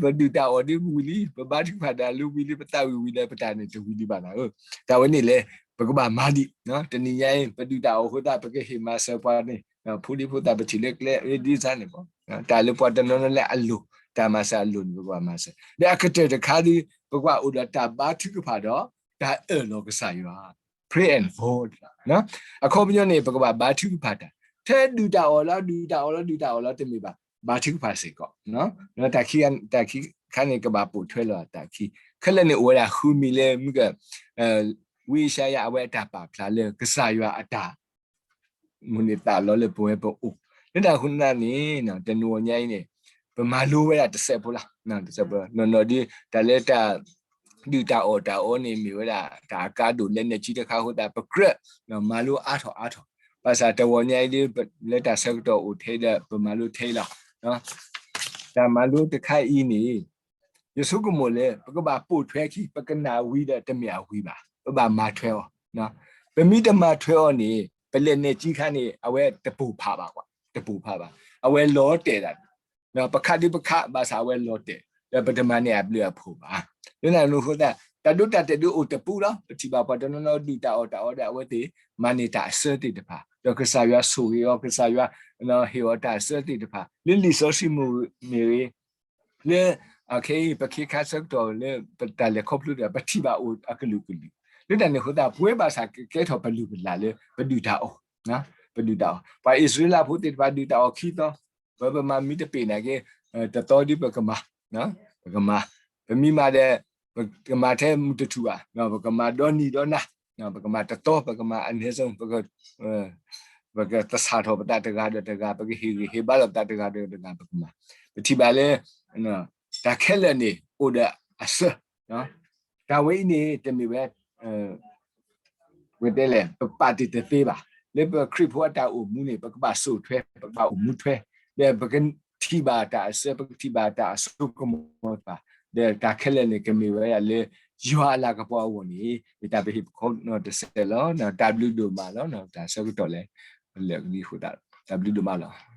ပဒုၣ်တၢ်အီၣ်ဒ်ဝံၤလံ, ပဘါထုကဖၣ်တၢ်လၢဝံၤလံ, ပသးဝံၣ်ဝံၤဒီး ပတၢ်န့ၣ်တဝံၤဒံးဘၣ်နၤဧၢ. တၢ်ဝဲန့ၣ်လဲၣ် ပကဘၣ်မၤဒံး, တနံၤညါအံၤ ပဒုၣ်တၢ်အီၣ်အဃိသတး ပကဟ့ၣ်မၤစၢၤပှၤန့ၣ် ဖိဒံဖိသၣ် ပထံၣ်လၢကျဲ ဒ်စၢ်န့ၣ် တၢ်လၢပှၤတနီၤနီၤလၢအလိၤ တၢ်မၤစၢၤအလိၤန့ၣ် ပကဘၣ်မၤစၢၤ, ဒီးအကတၢၢ်တခါဒီး ပကဘၣ်အိၣ်ဒီးတၢ်ဘါထုကဖၣ်ဒီး တၢ်အၢၣ်လီၤကစၢ်ယွၤ. pray and war အခီပညီန့ၣ် ပကဘၣ်ဘါထုကဖၣ်တၢ်, ထဲဒုၣ်တၢ်အီၣ်လီၤ ဒုၣ်တၢ်အီၣ်လီၤ ဒုၣ်တၢ်အီၣ်လီၤတမ့ၢ်ဘၣ်, ဘါထုကဖၣ်စ့ၢ်ကီး, တၢ်ခံခါန့ၣ် ကဘၣ်ပိာ်ထွဲလီၤတၢ်ခံ, ခဲလၢာ်န့ၣ်အိၣ်ဝဲဒၣ်ဃုမံၤလၢမုၢ်က ဝံယၡါယၤအဝဲအတၢ်ပာ်ဖျါလၢကစၢ်ယွၤအတၢ် မိၣ်န့ၢ်သးလီလၢပဝဲပအိၣ်, လၢတၢ်ဃိသတးန့ၣ် တနံၤညါအံၤန့ၣ် ပမၤလိဝဲဒၣ်တစဲးဖိလီၤ, တစဲးဖိလီၤ, နီၢ်နီၢ်ဒ်တၢ်လၢတၢ် ဒုၣ်တၢ်အီၣ်တၢ်အီန့ၣ် မ့ၢ်ဝဲဒၣ်တၢ်အကါဒိၣ် လက်နက်ကြီး တခါအဃိသတး ပကြၢးမၤလိအါထီၣ်အါထီၣ်, ဘၣ်ဆၣ်တနံၤညါအံၤဒ် လၢတၢ်ဆၢကတီၢ်အိၣ်ထဲဒီး ပမၤလိထဲအံၤလီၤ. တၢ်မၤလိတခါအံၤန့ၣ် ယဆိကမိၣ်လၢ ပကဘၣ်ပိာ်ထွဲခံ ပကနၣ်ဝံၤဒီးတမ့ၢ်အဝံၤဘၣ်, ပဘၣ်မၤထွဲအီၤ, ပမ့ၢ်တမၤထွဲအီၤန့ၣ် ပလက်နက်ကြီးခါန့ၣ် အဝဲတပိၢ်ဖးဘၣ်, တပိၢ်ဖးဘၣ်, အဝဲလီၤတဲာ်ဒၣ်, ပခးဒုးပခး ဘၣ်ဆၣ်အဝဲလီၤတဲာ် ဒီးပတမၤန့ၢ်အဘျုးအဖှိၣ်ဘၣ်. လၢတၢ်န့ၣ်အဃိသတး တၢ်ဒိတၢ်တဲာ်ဒုးအိၣ်တပူၤလီၤ. ပထံၣ်ဘၣ်ပှၤတနီၤနီၤဒုၣ်တၢ်အီၣ်တၢ်အီဒီး အဝဲသ့ၣ်မၤန့ၢ်တၢ်အစၢသ့ၣ်တဖၣ် ဒီးကစၢ်ယွၤဆိၣ်ဂ့ၤအီၤ, ကစၢ်ယွၤဟ့ၣ်အီၤတၢ်အစၢသ့ၣ်တဖၣ် လၢလံာ်စီဆှံမ့ၢ်ဂ့ၤ လၢ ခဲအံၤ ပခ့ခါဆၢကတီၢ်လၢ ပတၢ်လဲၤခီဖျိဒီး ပထံၣ်ဘၣ်အိၣ်အကလုာ်ကလုာ်, လၢတၢ်န့ၣ်အဃိသတး ပဝဲဘၣ်ဆၣ်ကကဲထီၣ်ပလုၢ်ပလၢ်လၢ ပဒုၣ်တၢ်အီၣ်, ပဒုၣ်တၢ်အီၣ်, ပှၤအံၣ်စရ့လးဖိသ့ၣ်တဖၣ်ဒုၣ်တၢ်အီၣ်ခံသီ, ပပမၤမ့ၢ်တပ့ၢ်နာ်က့ တသီဒ်ပကမၤ, ပကမၤ, ပမ့ၢ်မၤဒီး ပကမၤထဲမုၢ်တထူၣ်ဘၣ်, ပကမၤဒီနံၤဒီနၤ, ပကမၤတသီ ပကမၤအနည်းဆုံး ပကသဆၣ်ထီၣ်ပသးတဂၤဒီးတဂၤ, ပကဟ့ၣ်ဂံၢ်ဟ့ၣ်ဘါလီၤပသးတဂၤဒီးတဂၤ ပကမၤ, ပထံၣ်ဘၣ်လၢ တၢ်ခဲလၢာ်န့ၣ် အိၣ်ဒီးအစၢ, တၢ်ဝဲအံၤန့ၣ် တမ့ၢ်ဝဲ ပတဲလဲၣ် ပပာ်တ့ၢ်တသ့ဘၣ်. လၢပခရံာ်ဖိအတၢ်အိၣ်မူန့ၣ် ပကဘၣ်စိာ်ထွဲ ပကဘၣ်အိၣ်မူထွဲ, ဒီးပကထံၣ်ဘၣ်တၢ်အစၢ ပကထံၣ်ဘၣ်တၢ်အစိကမီၤတဖၣ်, ဒီးတၢ်ခဲလၢာ်န့ၣ် ကမ့ၢ်ဝဲဒၣ်လၢ ယွၤအလၤကပီၤအဂီၢ်န့ၣ် မ့ၢ်တၢ်ပဟ့ၣ်ပခီနီၢ်တစဲးလီၤ. တၢ်ဘျုးဒိၣ်မးလီၤ. တၢ်ဆၢကတီၢ်လဲၣ် လၢာ်ကဒံဃိသး, တၢ်ဘျုးဒိၣ်မးလီၤ.